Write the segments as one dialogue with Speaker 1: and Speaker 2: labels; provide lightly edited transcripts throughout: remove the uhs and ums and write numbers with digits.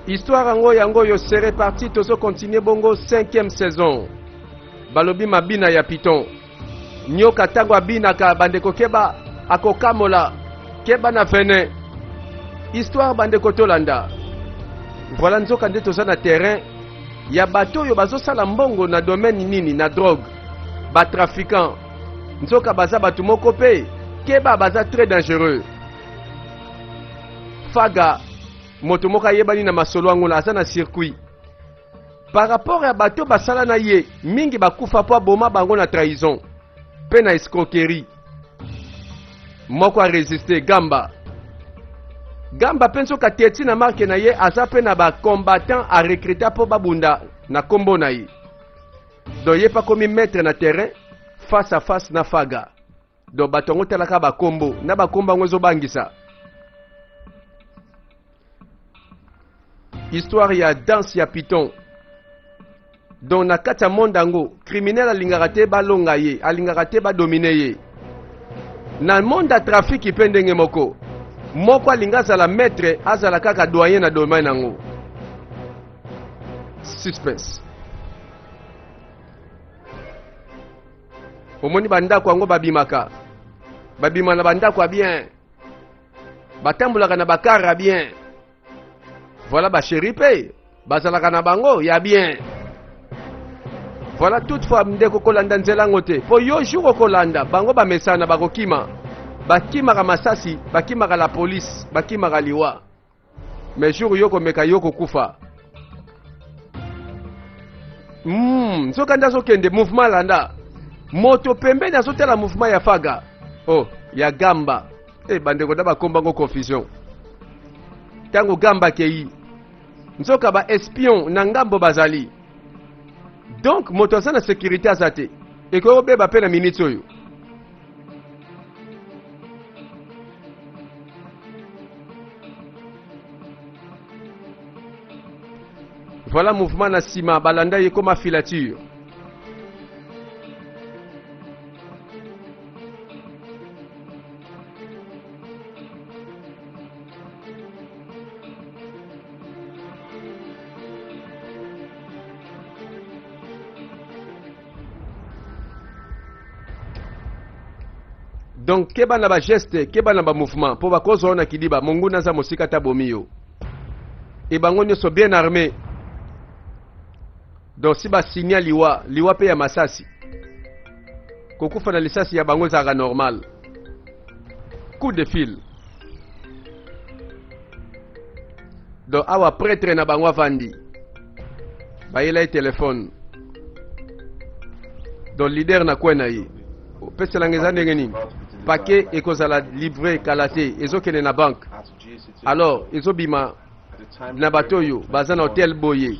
Speaker 1: Histoire yango yango oyo c'est reparti tozo continuer bongo cinquième saison. Balobi mabina ya Python. Nyoka tango abinaka bandeko keba akokamola keba na venin. Histoire bandeko tolanda. Voilà nzoka nde toza na terrain ya bato oyo bazosala mbongo na domaine nini na drogue ba trafiquants nzoka baza bato moko mpe keba baza très dangereux. Faga moto moko ayebani na masolo yango aza na circuit par rapport ya bato basala na ye mingi bakufa mpo aboma bango na trahison mpe na escroquerie moko aresiste gamba gamba mpe nzoka teti na marke na ye aza mpe na bacombattant arecruta mpo babunda na nkombo na ye donc ye mpe akomi maître na terrain face à face na faga Donc bato yango talaka bakombo na bakombo yango ezobangisa. Histoire ya danse ya Python. Donc na kati ya monde yango criminel alingaka te balonga ye, alingaka te badomine ye. Na monde ya trafic mpe ndenge moko. Moko alinga azala maître, azala kaka doyen na domaine yango. Suspense. Omoni bandako yango babimaka, babima na bandako ya bien, batambolaka na bakar ya bien. Voilà ba chéri pe bazalaka na bango ya bien. Voilà toutefois ndeko kolanda nzela yango te, po yo jour okolanda bango bamesana bakokima, bakimaka masasi, bakimaka la police, bakimaka liwa. Mais jour yo komeka yo kokufa. Nzoka nde azokende mouvement landa. Moto pembeni azotala mouvement ya Faga. Oh, ya Gamba. Eh, bandeko da bakomba ngo confusion. Tango Gamba kei. Nzoka ba espion na ngambo bazali. Donc moto aza na sécurité aza te. Ekoki kobeba pe na minute oyo. Voilà mouvement na sima balanda ye koma filature. Donc keba na ba geste, keba na ba mouvement po bakozwa yo na kidiba, monguna aza mosika ta bomi yo. Et bango nyoso bien armé. Donc si ba signa liwa, liwa pe ya masasi. Kokufa na lisasi ya bango ezalaka normal. Coup de fil. Donc awa prêtre na bango avandi. Bayela ye telefone. Donc leader na coin na ye. Opeselanga eza ndenge nini? Paquet ekozala livré kala te, ezokende na banque. Alors ezobima na bato oyo baza na hotel boye.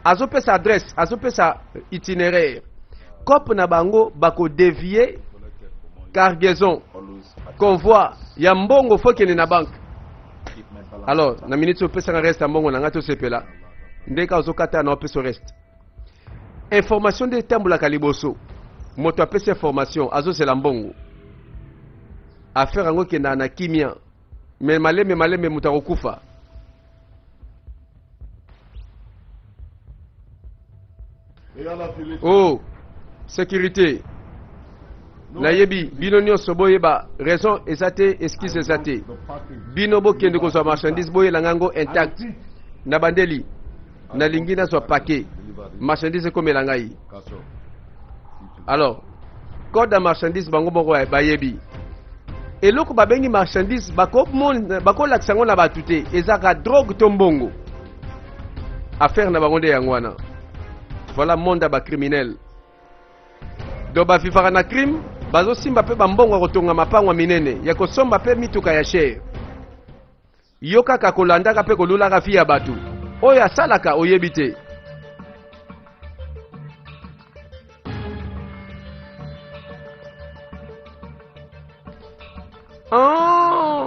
Speaker 1: Azopesa adresse, azopesa itinéraire. Cope na bango bako dévier cargaison, convoi ya mbongo faut kende na banque. Alors na minute opesanga reste ya mbongo na nga tosepela. Ndeka ozokata na opesa reste. Information nde etambolaka liboso. Moto apesi information azozela mbongo. Affaire yango ekendaka na kimia. Mais malembe malembe moto akokufa. Oh, sécurité. Nayebi bino nyonso boyeba raison eza te, excuse eza te. Bino bokende kozwa marchandise boyela ngango intact. Na bandeli nalingi nazwa paquet marchandise ekomela ngai. Alors code ya marchandise bango moko bayebi eloko babengi marchandise bakolakisa yango na bato te, ezaka drogue to mbongo. Affaire na bango nde yango wana. Voilà monde ya ba criminels. Donc ba vivaka na crime, bazosimba pe ba mbongo ya kotonga mapango ya minene, ya kosomba pe mituka ya cher. Yo kaka kolandaka pe kolulaka vie ya bato. Oyo asalaka oyebi te. Ah!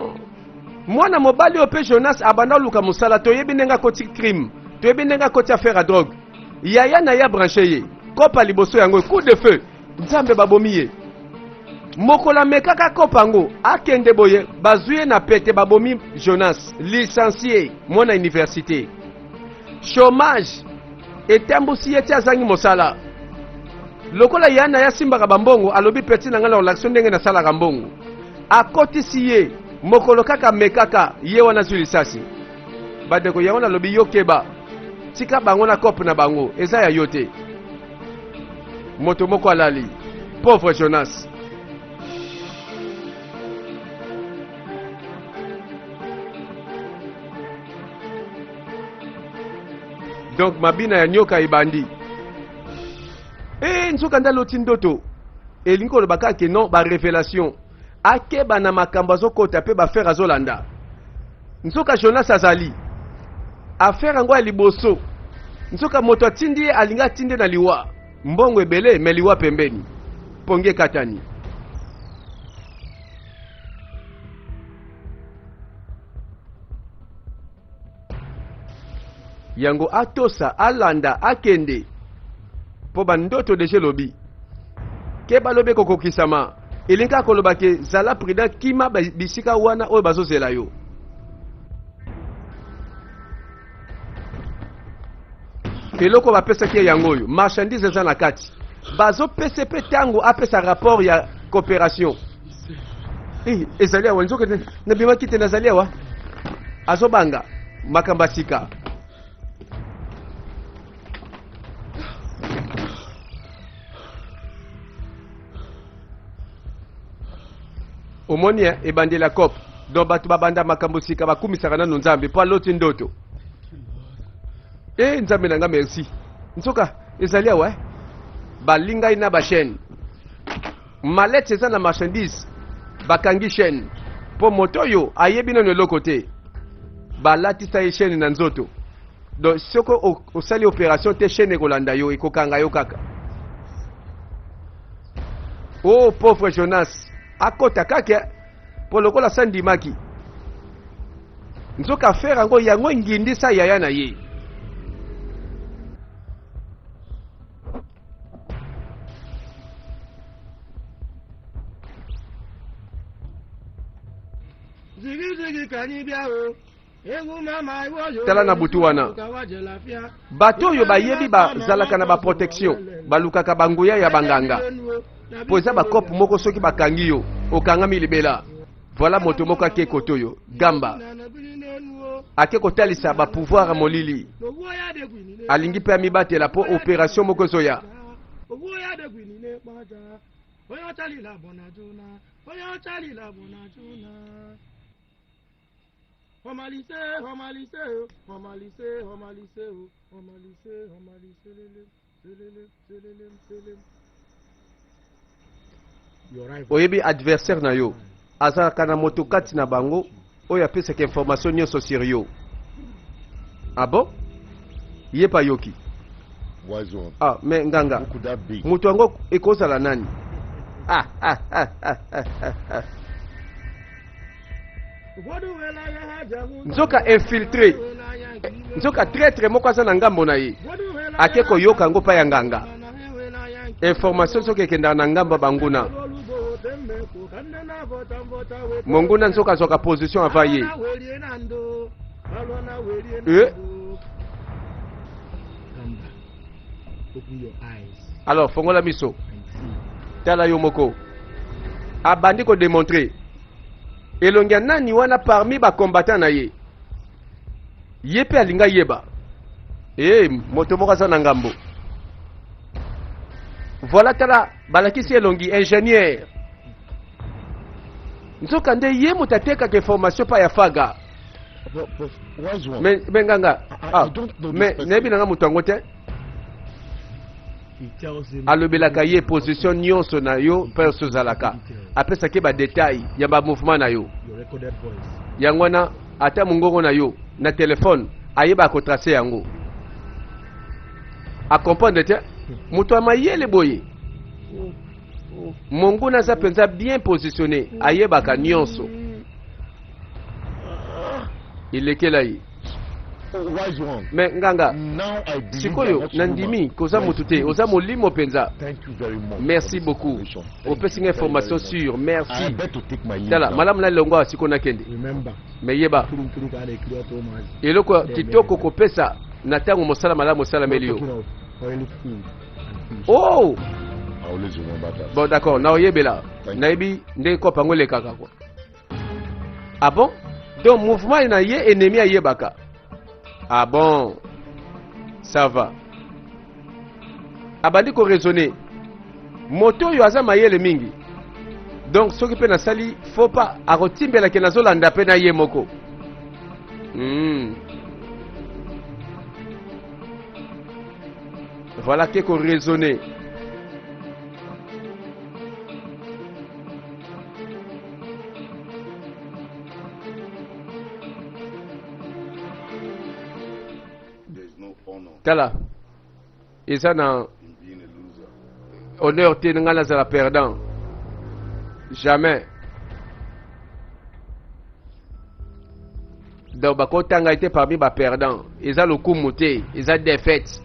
Speaker 1: Mwana mobali oyo pe Jonas abanda oluka mosala, toyebi ndenge akoti crime, toyebi ndenge akoti affaire ya drogue. Yaya na ye abranche ye, kopa liboso yango coup de feu, Nzambe babomi ye. Mokolo amekaka kopa yango, akende boye, bazwi ye na pete, babomi Jonas, licencié, mwana université. Chômage etambusi ye ti azangi mosala. Lokola ya na ye asimbaka bambongo, alobi petit na ngai na kolakisa ndenge nasalaka mbongo. Akotisi ye mokolo kaka mekaka ye wana azwi lisasi. Bandeko, yango nalobi yo keba, tika bango na cope na bango, eza ya yo te. Moto moko alali, pauvre Jonas. Donc mabina ya nyoka ebandi. Eh, nzoka nde aloti ndoto elingi koloba kaka ke non, ba revelation akeba na makambo azokota mpe bafere azolanda. Nzoka Jonas azali affaire yango ya liboso. Nzoka moto atindi ye alingi atinde na liwa, mbongo ebele me liwa pembeni, pongi ekatani. Yango atosa, alanda, akende mpo bandoto deja elobi ke balobi ekokokisama. Elingi kaka koloba ke zala prudent, kima bisika wana oyo bazozela yo. Eloko bapesaki ye yango oyo, marchandise eza na kati, bazopesa mpe ntango apesa rapport ya coopération. Eh, ezali awa nzoka nabimaki te, nazali awa. Azobanga makambo ya sika. Omoni eh, ebandeli ya cope. Donc bato babanda makambo sika bakumisaka nano Nzambe mpo aloti ndoto. Eh, Nzambe na nga merci. Nzoka ezali awa eh? Balingai na ba chaîne. Mallette eza na marchandise, bakangi chaîne mpo moto oyo ayebi nano eloko te, balatisa ye chaîne na nzoto. Donc soki osali opération te, chaîne ekolanda yo, ekokanga yo kaka. Oh pauvre Jonas, akota kaka mpo lokola sandimaki nzoka affaire yango yango engindisa yaya na ye. Tala na butu wana bato oyo bayebi bazalaka na baprotection, balukaka banguya ya banganga mpo eza bakope moko, soki bakangi yo okangami libela. Voilà moto moko ake kote oyo gamba ake kotalisa bapouvoir ya molili, alingi mpe amibatela mpo operation moko ezoya. Oyebi adversaire na yo azalaka na moto kati na bango oyo apesaka information nyonso sur yo. Ah bon? Ye pa yoki.
Speaker 2: Wise one.
Speaker 1: Ah, mais nganga.
Speaker 2: Who could that be?
Speaker 1: Moto yango ekozala nani? Ah, ah, ah, ah, ah, ah, ah. Nzoka infiltré, nzoka traître moko aza na ngambo na ye, ake koyoka yango pa ya nganga. Information soki ekendaka na ngambo ya banguna, monguna nzoka azwaka position avant ye. Eh? Alors fongola miso, tala yo moko. Abandi kodemontre elongi ya nani wana parmi bacombattant na ye. Ye mpe alinga yeba e moto moko aza na ngambo. Voilà, tala balakisi elongi ingénieur. Nzoka nde ye moto atekaka information pa ya faga.
Speaker 2: Wise one.
Speaker 1: Me nganga, ah,
Speaker 2: I don't know this
Speaker 1: me
Speaker 2: person.
Speaker 1: nayebi nanga moto yango te. Alobelaka ye position nyonso na yo mpe nyonso ozalaka, apesaki badetail ya bamouvement na yo. Yango wana ata mongongo na yo na telefone ayebaka kotrace yango, acomprendre te. Moto ya mayele boye, monguna aza mpenza bien positionné, ayebaka nyonso elekela ye.
Speaker 2: Oh, wise one.
Speaker 1: Me nganga,
Speaker 2: Now I believe you are
Speaker 1: sikoyo
Speaker 2: not
Speaker 1: nandimi
Speaker 2: human.
Speaker 1: koza
Speaker 2: You are
Speaker 1: motu te,
Speaker 2: spirit.
Speaker 1: oza molimo mpenza.
Speaker 2: Thank you very much
Speaker 1: Merci
Speaker 2: for this
Speaker 1: beaucoup,
Speaker 2: information. Thank
Speaker 1: opesi
Speaker 2: you
Speaker 1: nga
Speaker 2: very,
Speaker 1: information
Speaker 2: very much.
Speaker 1: sûre.
Speaker 2: I
Speaker 1: Merci.
Speaker 2: beg to take my leave
Speaker 1: Tala
Speaker 2: now.
Speaker 1: malamu nalongo awa sikoyo nakende.
Speaker 3: Remember,
Speaker 1: Me yeba
Speaker 3: kuru kuru ka na-ekiri ọtọ ụmụazị.
Speaker 1: eloko ya kitoko kopesa Na ntango mosala malamu esalameli
Speaker 2: We're
Speaker 1: yo.
Speaker 2: talking of oily food and fish.
Speaker 1: Oh,
Speaker 2: I always remember that.
Speaker 1: bon, d'accord, naoyebela, nayebi ndenge kopa yango elekaka kwa. Ah bon, donc mouvement na ye ennemi ayebaka. Ah bon, ça va. Abandi koraisonner, moto oyo aza mayele mingi, donc soki mpe nasali faux pas, akotimbelake nazolanda mpe na ye moko. Voilà ke koraisonner.
Speaker 2: There is no honor
Speaker 1: Tala, eza na
Speaker 2: in being a loser.
Speaker 1: honneur te ngai nazala perdant, jamais. Donc bakotanga ye te parmi baperdant, eza lokumu te, eza défaite.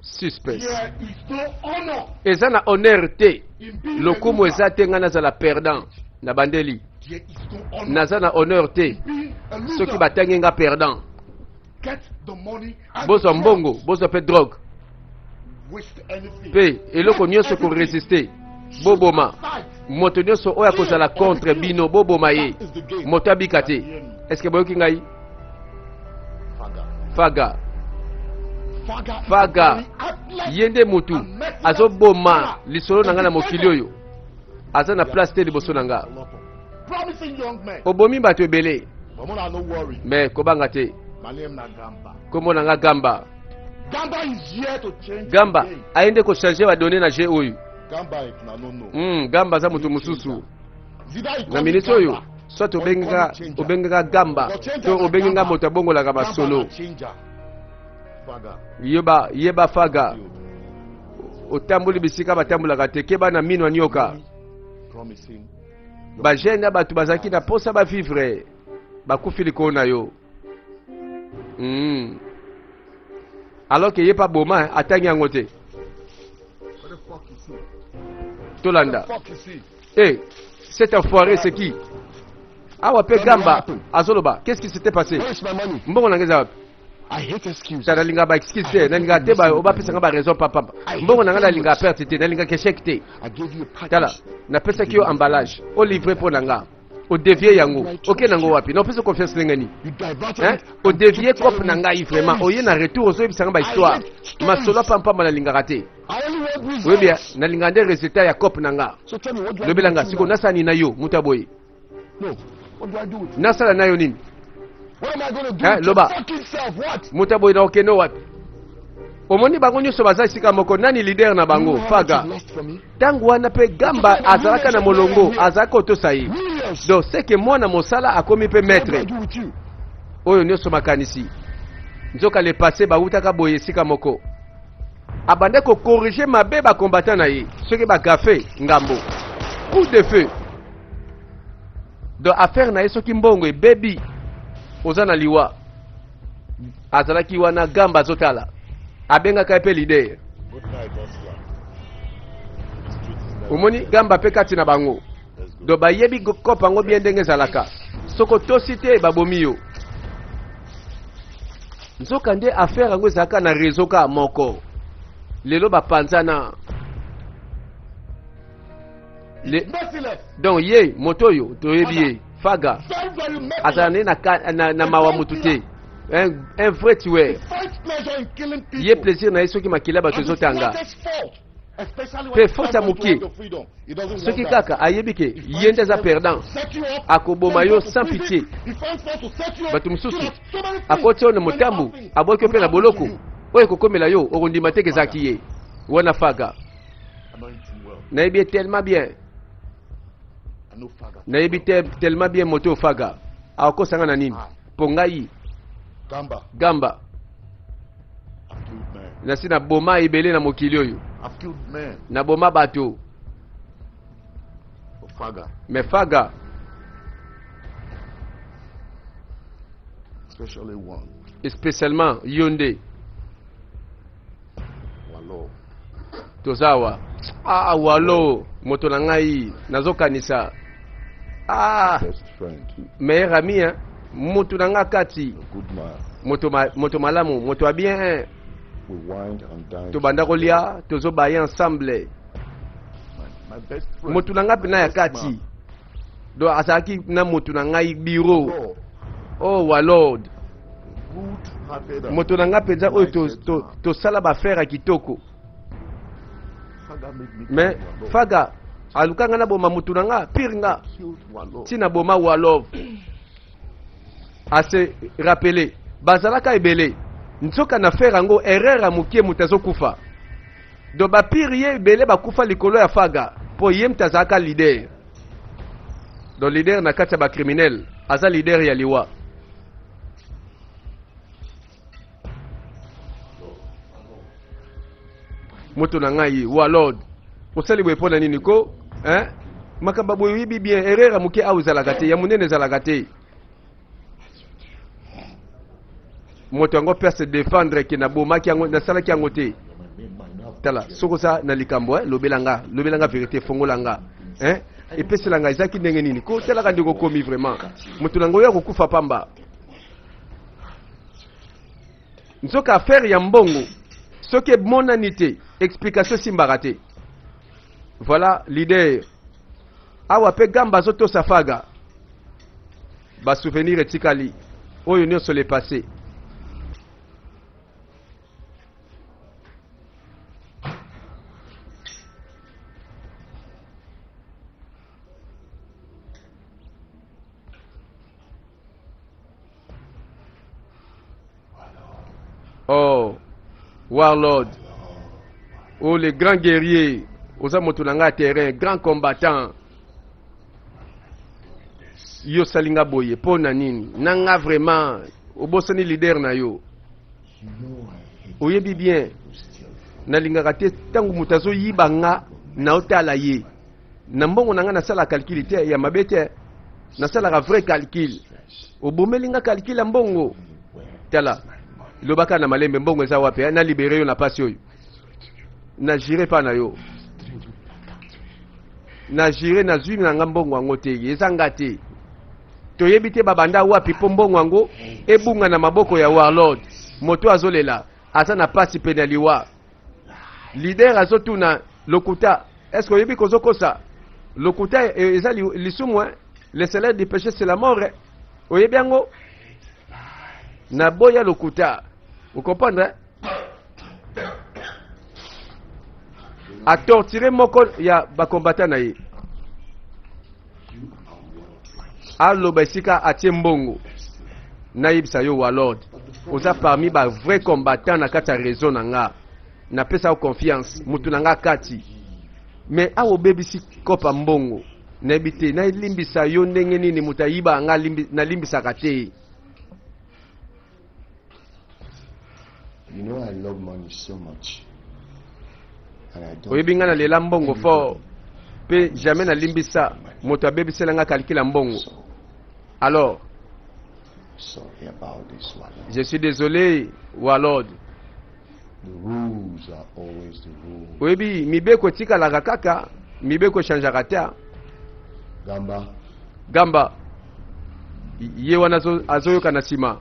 Speaker 1: Suspense.
Speaker 2: There is no honor
Speaker 1: Eza na honneur te,
Speaker 2: in being a
Speaker 1: lokumu
Speaker 2: loser.
Speaker 1: eza te ngai nazala perdant na bandeli.
Speaker 2: There is no honor
Speaker 1: Naza na honneur te
Speaker 2: in being a loser.
Speaker 1: soki batangi nga perdant.
Speaker 2: Get the money and
Speaker 1: Bozwa
Speaker 2: the
Speaker 1: mbongo,
Speaker 2: drugs.
Speaker 1: bozwa mpe drogue.
Speaker 2: Waste anything.
Speaker 1: Mpe eloko nyonso koresiste, boboma
Speaker 2: Fight.
Speaker 1: moto nyonso oyo akozala contre bino, boboma ye, moto abika te. Estce boyoki ngai?
Speaker 2: Faga.
Speaker 1: Faga.
Speaker 2: Faga. is
Speaker 1: Faga.
Speaker 2: a very heartless
Speaker 1: Ye nde motu azoboma lisolo na ngai na mokili oyo, aza na place te liboso na nga.
Speaker 2: A lot of promising young men.
Speaker 1: Obomi bato ebele.
Speaker 2: But Mona, no worry.
Speaker 1: Me kobanga te.
Speaker 2: My name na Gamba.
Speaker 1: Kombo na nga Gamba.
Speaker 2: Gamba is here to change
Speaker 1: Gamba
Speaker 2: the game.
Speaker 1: aye nde kochange badone na jeu oyo.
Speaker 2: Gamba if na no no.
Speaker 1: Gamba aza moto mosusu.
Speaker 2: Zida you
Speaker 1: Na
Speaker 2: call me
Speaker 1: miniti oyo,
Speaker 2: Gamba.
Speaker 1: soit obengaka, obengaka Gamba to obengi nga moto abongolaka
Speaker 2: Gamba
Speaker 1: masolo.
Speaker 2: na changer. Faga.
Speaker 1: Yeba, yeba Faga, otamboli bisika batambolaka te, keba na mino ya nioka.
Speaker 2: Promising.
Speaker 1: Bajeune ya bato bazalaki na posa bavivre, bakufi likolo na yo. Alors ke ye pa boma atangi yango te.
Speaker 2: What the fuck is he?
Speaker 1: Tolanda.
Speaker 2: What the fuck is he?
Speaker 1: Eh, cet enfoiré, c'est qui awa? Mpe Gamba azoloba, qu'est-ce qui s'était passé?
Speaker 2: Where is my money?
Speaker 1: Mbongo na ngai eza wapi?
Speaker 2: I hate excuses.
Speaker 1: Ta, nalingaka baexcuse te, nalingaka te bapesanga baraison papamba. Mbongo na ngai, nalingaka perte te, nalingaka échec te.
Speaker 2: I gave you a package.
Speaker 1: Tala, napesaki yo emballage, olivre mpo na nga, odevie yango, oke nango wapi? Na opesa confiance ndenge nini?
Speaker 2: You diverted
Speaker 1: Hein?
Speaker 2: it and
Speaker 1: Odevie
Speaker 2: keep
Speaker 1: cope
Speaker 2: telling
Speaker 1: na
Speaker 2: me
Speaker 1: ngai vraiment.
Speaker 2: stories.
Speaker 1: Oye na retour, ozoyebisanga bahistoire, masolo apampamba, nalingaka te.
Speaker 2: I only want results.
Speaker 1: Oyebi, nalingaka nde résultat ya cope na nga.
Speaker 2: So tell me, what do I do
Speaker 1: Lobela nga
Speaker 2: with you
Speaker 1: sikoyo,
Speaker 2: now?
Speaker 1: nasala nini na yo, moto ya boye?
Speaker 2: No. What do I do with you?
Speaker 1: Nasala na yo nini?
Speaker 2: What am I going to do
Speaker 1: Hein,
Speaker 2: with your
Speaker 1: Loba.
Speaker 2: fucking self? What?
Speaker 1: Moto ya boye, na okende wapi? Omoni bango nyonso baza esika moko, nani leader na
Speaker 2: You
Speaker 1: bango?
Speaker 2: know how much
Speaker 1: Faga.
Speaker 2: you've lost for me?
Speaker 1: Ntango wana mpe Gamba azalaka na molongo, azalaka kotosa ye.
Speaker 2: Millions.
Speaker 1: Donc seke mwana mosala akomi mpe
Speaker 2: What do I
Speaker 1: maître.
Speaker 2: do with you?
Speaker 1: Oyo nyonso makanisi, nzoka le passé bawutaka boye esika moko. Abanda kokorige mabe bakombata na ye, soki bagafe ngambo, coup de feu. Donc affaire na ye, soki mbongo ebebi, oza na liwa. Azalaki wana, Gamba azotala, abengaka ye mpe leader.
Speaker 2: Good night, Hustler. The street is never
Speaker 1: Omoni Gamba mpe kati na bango.
Speaker 2: Let's go.
Speaker 1: Donc bayebi kopa yango bien ndenge ezalaka, soki otosi te, babomi yo. Nzoka nde affaire yango ezalaka na réseau kaka moko, lelo bapanzana
Speaker 2: Merciless.
Speaker 1: Donc ye moto oyo toyebi ye, Faga,
Speaker 2: Very, very merciless.
Speaker 1: azala nde na mawa motu te, un vrai tueur.
Speaker 2: He finds pleasure in killing people.
Speaker 1: Ye plaisir na ye soki makila ya bato
Speaker 2: And the
Speaker 1: ezotanga.
Speaker 2: slightest fault, especially when
Speaker 1: Pe
Speaker 2: it's
Speaker 1: faute
Speaker 2: time
Speaker 1: ya
Speaker 2: for
Speaker 1: moke.
Speaker 2: to have your freedom. He doesn't want
Speaker 1: Soki
Speaker 2: that.
Speaker 1: kaka ayebi ke
Speaker 2: He
Speaker 1: ye
Speaker 2: finds
Speaker 1: nde aza
Speaker 2: fault
Speaker 1: perdant,
Speaker 2: to set you up,
Speaker 1: akoboma
Speaker 2: send
Speaker 1: yo
Speaker 2: you to
Speaker 1: sans
Speaker 2: prison.
Speaker 1: pitié.
Speaker 2: He finds fault to set you up,
Speaker 1: Bato mosusu
Speaker 2: so that so many things,
Speaker 1: akoti oyo na
Speaker 2: many
Speaker 1: motambu,
Speaker 2: bad things
Speaker 1: abwaki yo mpe
Speaker 2: will
Speaker 1: na
Speaker 2: happen
Speaker 1: boloko.
Speaker 2: to you.
Speaker 1: Oyo ekokomela yo, okondima te ezalaki ye wana Faga.
Speaker 2: I know him too well.
Speaker 1: Nayebi ye tellement bien.
Speaker 2: I know Faga.
Speaker 1: Nayebi te tellement bien moto oyo Faga, akokosanga na nini mpo ngai.
Speaker 2: Gamba,
Speaker 1: Gamba,
Speaker 2: I've killed men.
Speaker 1: nasi naboma ebele na mokili oyo.
Speaker 2: I've killed men.
Speaker 1: Naboma bato.
Speaker 2: But Faga,
Speaker 1: Me Faga,
Speaker 2: Especially one.
Speaker 1: Spécialement yo nde.
Speaker 2: Walo.
Speaker 1: Toza awa. Ah, walo, moto na ngai, nazokanisa. Ah,
Speaker 2: Best friend.
Speaker 1: Meilleur ami, hein? Moto na nga kati.
Speaker 2: A good man.
Speaker 1: Moto, ma, moto malamu, moto ya bien, hein?
Speaker 2: We wined and dined.
Speaker 1: Tobanda kolia, tozobaye ensemble.
Speaker 2: My, my best friend.
Speaker 1: Moto na nga mpena ya
Speaker 2: My best
Speaker 1: kati.
Speaker 2: man.
Speaker 1: Donc azalaki na moto na ngai bureau.
Speaker 2: Lord,
Speaker 1: Oh, walord.
Speaker 2: good-hearted and
Speaker 1: Moto na nga mpenza oyo tosala to,
Speaker 2: nicest man.
Speaker 1: tosala baaffaire ya kitoko.
Speaker 2: Faga made me
Speaker 1: Mais
Speaker 2: kill Walo.
Speaker 1: Faga aluka nga naboma motu na nga pire nga
Speaker 2: Killed Walo.
Speaker 1: ntina boma walove. Ase rappeler bazalaka ebele nzoka na affaire yango erreur ya mokie moto azokufa. Donc bapire ye ebele bakufa likolo ya Faga mpo ye moto azalaka leader. Donc leader na kati ya bacriminel aza leader ya liwa. Moto na ngai walord osali boye mpo na nini ko, hein? Makambo ya boye oyebi bien erreur ya moke awa ezalaka te, ya monene ezalaka te. Moto yango mpe ase défendre ke nabomaki yango, nasalaki yango te. Tala soki oza na likambo, eh, lobela nga, lobela nga vérité, fongola nga, hein? Epesela nga ezalaki ndenge nini ko? Talaka ndenge okomi vraiment moto na ngai oyo akokufa pamba. Nzoka affaire ya mbongo soki emonani te, explication esimbaka te. Voilà leader awa mpe gamba azotosa Faga. Basouvenir etikali oyo nyonso le passé. Oh, Warlord. Oh, le grand guerrier. Oza moto na nga terrain, grand combattant. Yo salinga boye po na nini? Na nga vraiment obosani leader na yo. Oyebi bien. Nalingaka te ntango moto azoyiba nga na otala ye. Na mbongo na nga nasala calcul te ya mabe te. Nasalaka vrai calcul. Obomeli nga calcul ya mbongo. Tala, lobaka na malembe mbongo eza wapi, eh? Na libere yo na pasi oyo. Na jure pa na yo. Na jure na zwi na nga mbongo yango te, eza nga te. Toyebi te babanda wapi po mbongo yango ebunga na maboko ya Warlord. Moto azolela, aza na pasi pene ya liwa. Leader azotuna lokuta, est-ce que oyebi kozokosa? Lokuta eza lisumu, hein? Le salaire du péché c'est la mort, hein? Oyebi yango? Naboya lokuta. Vous comprenez, hein? A torturer moko ya ba combattant na ye. Aloba esika atie mbongo. Nayebisa yo Warlord, oza parmi ba vrai combattant na kati ya réseau na nga. Napesa yo confiance, mutu na nga kati. Mais awa obebisi kopa mbongo. Nayebi te, nalimbisa yo ndenge nini moto ayiba nga nalimbisaka te.
Speaker 3: You know I love money so much. And I don't
Speaker 1: Oyebi nga nalela mbongo fort pe jamais nalimbisa moto abebisela nga calcul ya mbongo.
Speaker 3: So
Speaker 1: Alors,
Speaker 3: sorry about this one.
Speaker 1: Je suis désolé, Warlord.
Speaker 3: The rules are always the rules.
Speaker 1: Oyebi mibeko etikalaka kaka, mibeko echangeaka te.
Speaker 3: Gamba.
Speaker 1: Gamba. Ye wana azoyoka na nsima.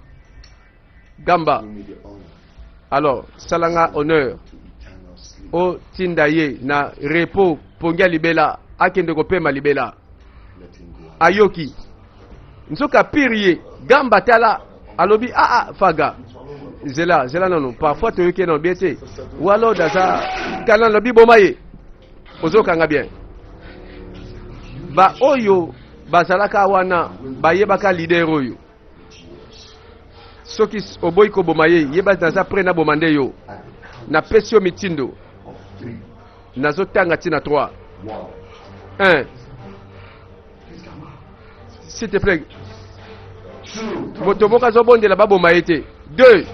Speaker 1: Gamba.
Speaker 3: Do me the honor.
Speaker 1: Alors, salanga honneur.
Speaker 3: To eternal sleep.
Speaker 1: Otinda ye na repos pongi ya libela, akende kopema libela.
Speaker 3: Let him go.
Speaker 1: Ayoki. Nzoka pire ye, Gamba tala, alobi ah ah Faga. Zela, zela nanu, parfois toyoki na bien te. Warlord aza kana lobi boma ye. Ozokanga bien. Ba oyo bazalaka wana bayebaka leader oyo. Soki oboyi koboma ye, yeba naza prêt na boma nde yo. Napesi yo mitindo. Nazotanga ntina 3. 1. S'il te plaît. Moto moko azobondela baboma ye te. 2.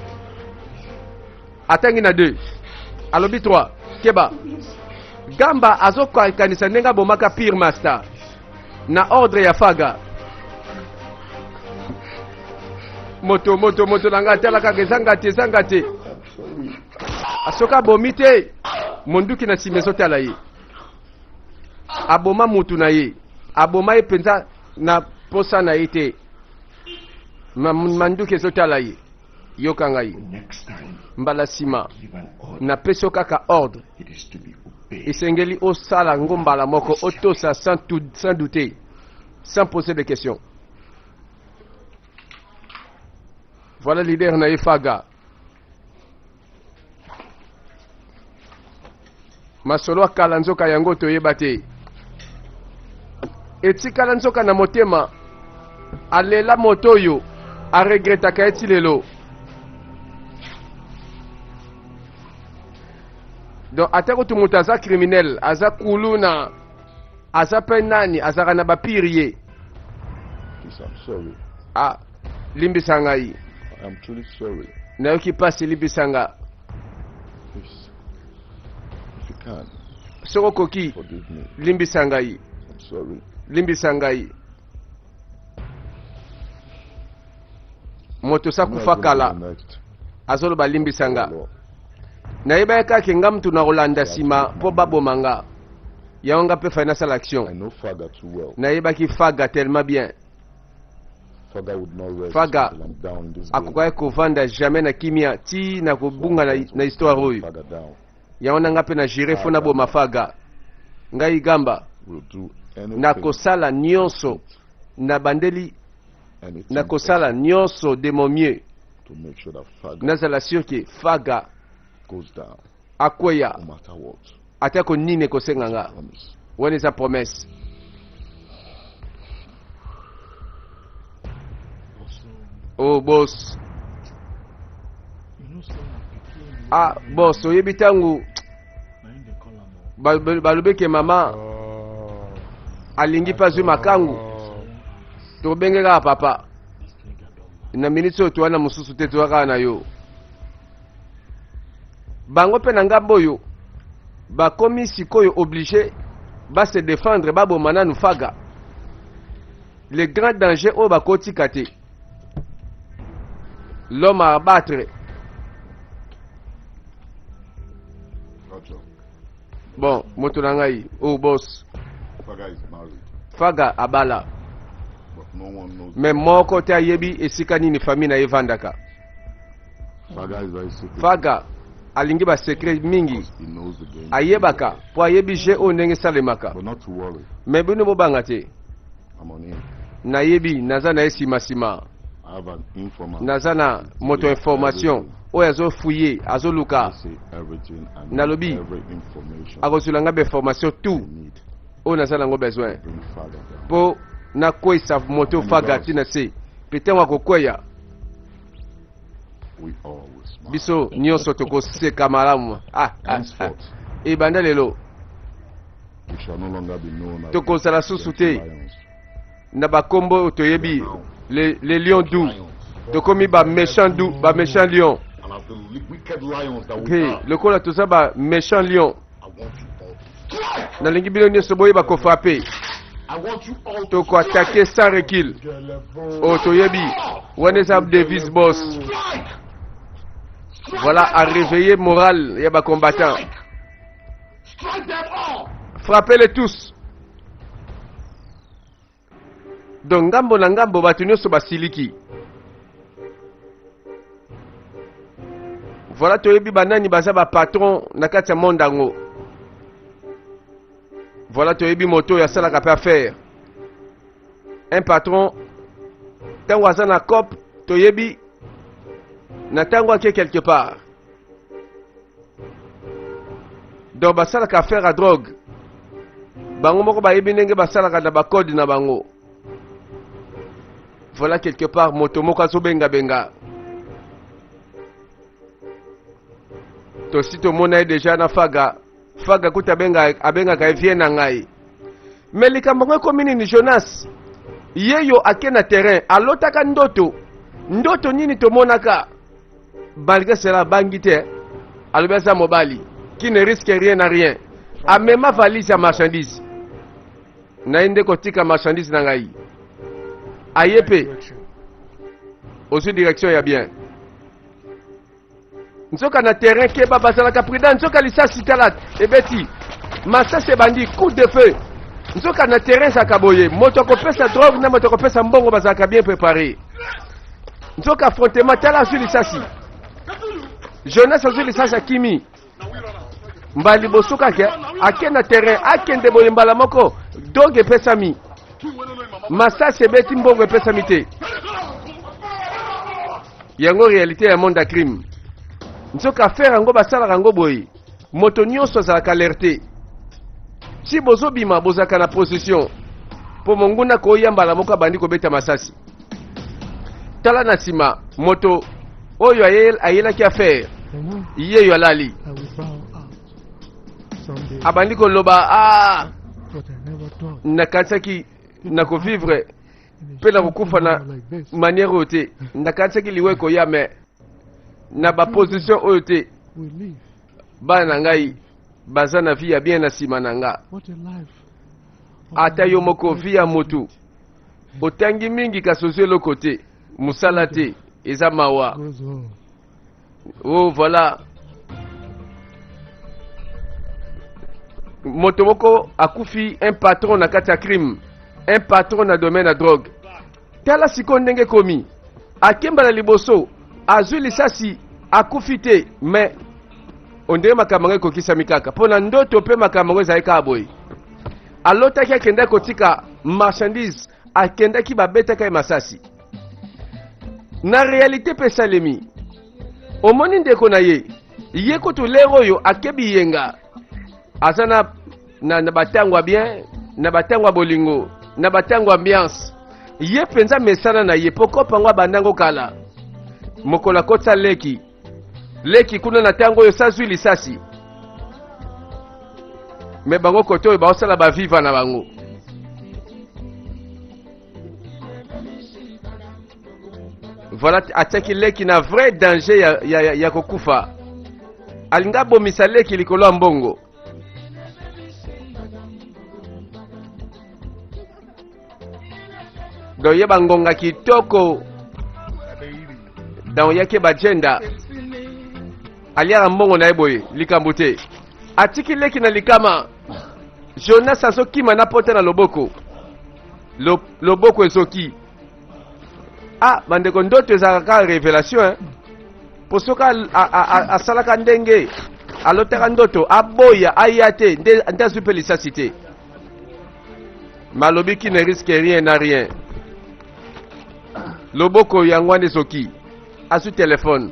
Speaker 1: Atangi na 2. Alobi 3. Keba. Gamba azokanisa ndenge abomaka Pire Master na ordre ya Faga. Moto, moto, moto na ngai, tala kaka, eza nga te, eza nga te. Soki abomi te, monduki na nsima ezotala ye. Aboma mutu na ye, aboma ye mpenza na posa na ye te. Manduki ezotala ye. Yoka ngai, mbala nsima napesi yo kaka ordre, esengeli osala yango mbala moko, otosa sans, tout, sans douter, sans poser de questions. Voilà leader na ye Faga. Masolo ya kala nzoka yango toyeba te. Etikala nzoka na motema. Alela moto oyo aregretaka ye ti lelo. Donc ata kutu moto aza criminel, aza kuluna, aza pe nani, azalaka na ba pire ye.
Speaker 2: Please, I'm sorry.
Speaker 1: Ah, limbisa ngai.
Speaker 2: I'm truly sorry.
Speaker 1: Nayoki pasi, limbisa nga.
Speaker 2: Please, if you can,
Speaker 1: Soki okoki,
Speaker 2: forgive me.
Speaker 1: limbisa ngai.
Speaker 2: I'm sorry.
Speaker 1: Limbisa ngai. Moto sa
Speaker 2: I'm not
Speaker 1: kufa
Speaker 2: gonna
Speaker 1: kala,
Speaker 2: be next.
Speaker 1: azoloba limbisa nga.
Speaker 2: Lord.
Speaker 1: Nayebaki kaka nga mutu na kolanda nsima mpo baboma nga. Yango nga mpe fai nasala action.
Speaker 2: I know Faga too well.
Speaker 1: Nayebaki Faga tellement bien.
Speaker 2: Faga would not rest
Speaker 1: Faga
Speaker 2: until I'm down in this game.
Speaker 1: akokaki kovanda jamais na kimia ti na kobunga na, na histoire oyo.
Speaker 2: Faga down.
Speaker 1: Yango na nga mpe na jure fo naboma Faga. Ngai gamba
Speaker 2: Will do anything.
Speaker 1: nakosala nyonso na bandeli,
Speaker 2: anything
Speaker 1: nakosala nyonso de mon mieux,
Speaker 2: to make sure that Faga
Speaker 1: nazala sûr ke Faga
Speaker 2: goes down
Speaker 1: akweya
Speaker 2: no matter what.
Speaker 1: atako nini ekosenga nga.
Speaker 2: Promise.
Speaker 1: Wana eza promesse. Oh boss, ah boss, oyebi ntango balobi ke mama alingi mpe azwi makangu, tobenge kaka papa na miniti oyo towana mosusu te, toza kaka na yo. Bango mpe na ngambo oyo bakomi sikoyo obligé ba se défendre, baboma nanu Faga. Le grand danger oyo bakotika te, l'homme à abattre.
Speaker 2: Roger.
Speaker 1: Bon, moto na ngai, oh boss,
Speaker 2: Faga is married,
Speaker 1: Faga abala,
Speaker 2: but no one knows.
Speaker 1: mais moko te ayebi esika nini famille na ye evandaka.
Speaker 2: Faga is very secret.
Speaker 1: Faga alingi ba secret mingi,
Speaker 2: He knows the game.
Speaker 1: ayebaka po ayebi jeu oyo ndenge esalemaka.
Speaker 2: But not to worry.
Speaker 1: Mais bino bobanga te,
Speaker 2: I'm on him.
Speaker 1: nayebi naza na ye nsima-nsima.
Speaker 2: I have an informant.
Speaker 1: Naza na moto information oyo azofuye, azoluka,
Speaker 2: I say everything and
Speaker 1: Nalobi.
Speaker 2: every information
Speaker 1: akozwela nga bainformation
Speaker 2: I
Speaker 1: tout
Speaker 2: need.
Speaker 1: oyo naza nango besoin
Speaker 2: Bring Faga down.
Speaker 1: mpo nakweyisa moto Faga ntina se mpe ntango akokweya
Speaker 2: We all will smile.
Speaker 1: biso nyonso tokoseka malamu. Ah, ah, ah.
Speaker 2: Henceforth,
Speaker 1: Ebanda lelo
Speaker 2: we shall no longer be known as
Speaker 1: tokozala susu te
Speaker 2: lions.
Speaker 1: na bakombo oyo toyebi les lions doux, tokomi ba méchant doux, ba méchant lion.
Speaker 2: And as the wicked lions that we
Speaker 1: Pe
Speaker 2: are,
Speaker 1: lokola toza ba méchant lion,
Speaker 2: I want you all to strike.
Speaker 1: nalingi bino nyonso boyeba kofrape.
Speaker 2: I want you all to
Speaker 1: Tokoatake sans recul. Oyo toyebi wana eza devise boss.
Speaker 2: strike. Strike
Speaker 1: Voilà,
Speaker 2: them
Speaker 1: à
Speaker 2: all.
Speaker 1: réveiller moral ya bacombattant.
Speaker 2: Strike. Strike them all.
Speaker 1: Frappez-les tous. Donc ngambo na ngambo bato nyonso basiliki. Voilà, toyebi banani baza ba patron na kati ya monde yango. Voilà, toyebi moto oyo asalaka mpe affaire. Un patron ntango aza na cop, toyebi na ntango ake quelque part. Donc basalaka affaire ya drogue, bango moko bayebi ndenge basalaka na bacode na bango. Voilà, quelque part moto moko azobengabenga, tosi tomona ye deja na Faga. Faga kuta abenga, abengaka ye vie na ngai. Me likambo yango ekomi nini? Jonas ye yo ake na terrain, alotaka ndoto. Ndoto nini tomonaka? Malgré cela abangi te, alobi aza mobali qui ne risque rien na rien. Amema valise ya marchandise na ye nde kotika marchandise na ngai aye mpe. Ozwi direction ya bien. Nzoka na terrain keba bazalaka prudent nzoka lisasi tala ebeti masasi ebandi coup de feu nzoka na terrain ezalaka boye moto akopesa drogue na moto akopesa mbongo bazalaka bien préparé nzoka affrontement tala azwi lisasi Jonas azwi lisasi akimi mbala liboso kaka ake na terrain akende boye mbala moko drogue epesami masasi ebeti mbongo epesami te yango réalité ya monde ya crime nzoka affaire yango basalaka yango boye moto nyonso azalaka alerte si bozobima bozalaka na position mpo monguna koya mbala moko abandi kobeta masasi tala na nsima moto oyo ayelaki affaire yeyo alali abandi koloba ah, nakanisaki nakovivre mpe nakokufa na manière oyo te nakanisaki liwa ekoya me na baposition oyo te bana na ngai baza na vie ya bien na nsima na nga ata yo moko vie ya motu otangi mingi kasi ozwi eloko te mosala te eza mawa oh voilà moto moko akufi un patron na kati ya crime un patron na domaine ya drogue tala sikoyo ndenge ekomi akemba na liboso azwi lisasi akufi te mais ondenge makambo yango ekokisami kaka mpo na ndoto mpe makambo yango ezali kaka boye alotaki akendaki kotika marchandise akendaki babetaka ye masasi na realite mpe esalemi omoni ndeko na ye ye kutu lere oyo ake biyenga aza na, na, na batango ya bien na batango ya bolingo na batango ambiance ye mpenza mesana na ye mpo kopa yango abandango kala mokolo akotisa leki leki kuna na ntango oyo sazwi lisasi me bango kote oyo baosala baviva na bango voilà atiaki leki na vrai danger ya, ya, ya, ya kokufa alingi abomisa leki likolo ya mbongo donc ye bangonga kitoko donc yaki bajenda aliaka mbongo na ye boye likambo te atiki leki na likama jonas azokima na pota na loboko Lo, loboko ezoki ah bandeko ndoto ezalaka kaka révélation hein? mpo soki asalaka ndenge alotaka ndoto aboya aya te nde, nde azwi mpe lisasi te malobi qui ne risque rien na rien loboko yango wana ezoki azwi telefone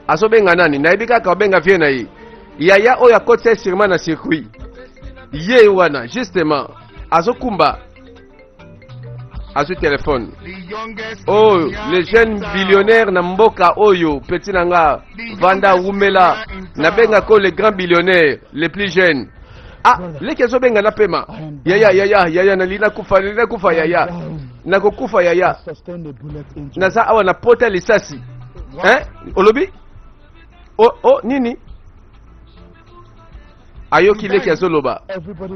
Speaker 1: azobenga nani nayebi kaka obenga vie na ye yaya oyo akotisa ye sûrement na circuit ye wana justement azokumba azwi telefone oyo oh, le jeune billionnaire na mboka oyo petit na nga vanda wumela nabengaka le grand billionnaire le plus jeune ah leki azobenga na pema yaya yaya yaya nalingi nakufa nalingi nakufa yaya nakokufa yaya naza awa na pota lisasi hein olobi o oh, oh, nini ayoki leki azoloba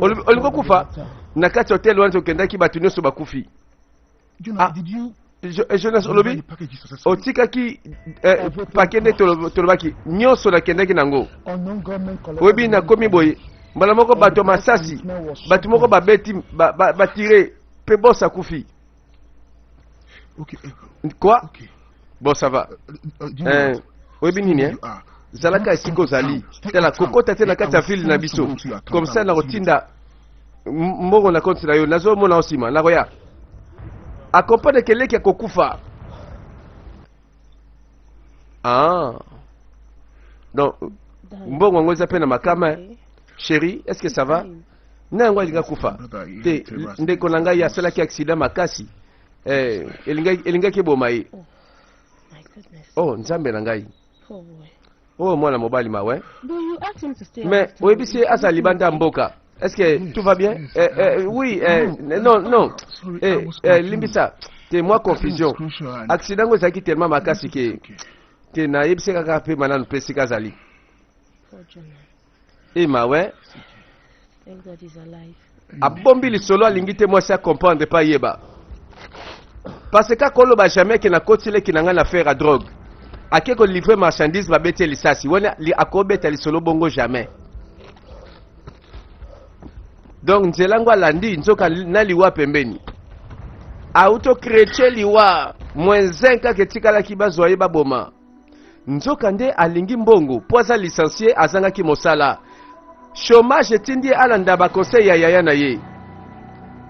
Speaker 1: olingi okufa na kati ya hotel wana tokendaki bato nyonso bakufi ah, eh, Jonas olobi otikaki eh, pake nde tolobaki nyonso nakendaki nango oyebi nakomi boye mbala moko bato ya masasi bato moko babeti batire mpe bos akufi quoi bon ça va euh, euh, oyebi nini eh? zalaka esika ozali tala kokota te na kati ya ville na biso comme ça nakotinda mbongo na compte na yo nazomona yo nsima nakoya akomprendre ke leki akokufa ah donc mbongo yango eza mpe na makama eh? chérie est ce que ça va na yango alingi akufa te ndeko na ngai asalaki accident makasi eh, elingaki eboma ye oh, oh nzambe na ngai oyo mwana mobali mawe mais oyebisi ye azala libanda ya mboka est ce que tout va bien eh, eh, oui eh, non non eh, eh, limbisa te mwa confusion accident yango ezalaki tellement makasi ke te nayebisi kaka mpe mananu mpe esika azali. Ema we. Abombi lisolo, alingi te mwasi acomprendre mpe ayeba, parce que kaka oloba jamais ke nakoti leki na ngai na affaire ya drogue, ake kolivre marchandise, babeti ye lisasi wana, akobeta lisolo bongo jamais. Donc nzela ngo alandi, nzoka na liwa pembeni, auto chrétien liwa moins 1 kaka etikalaki, bazwa ye baboma. Nzoka nde alingi mbongo mpo aza licencié, azangaki mosala, chômage etindi ye alanda baconseil ya yaya na ye.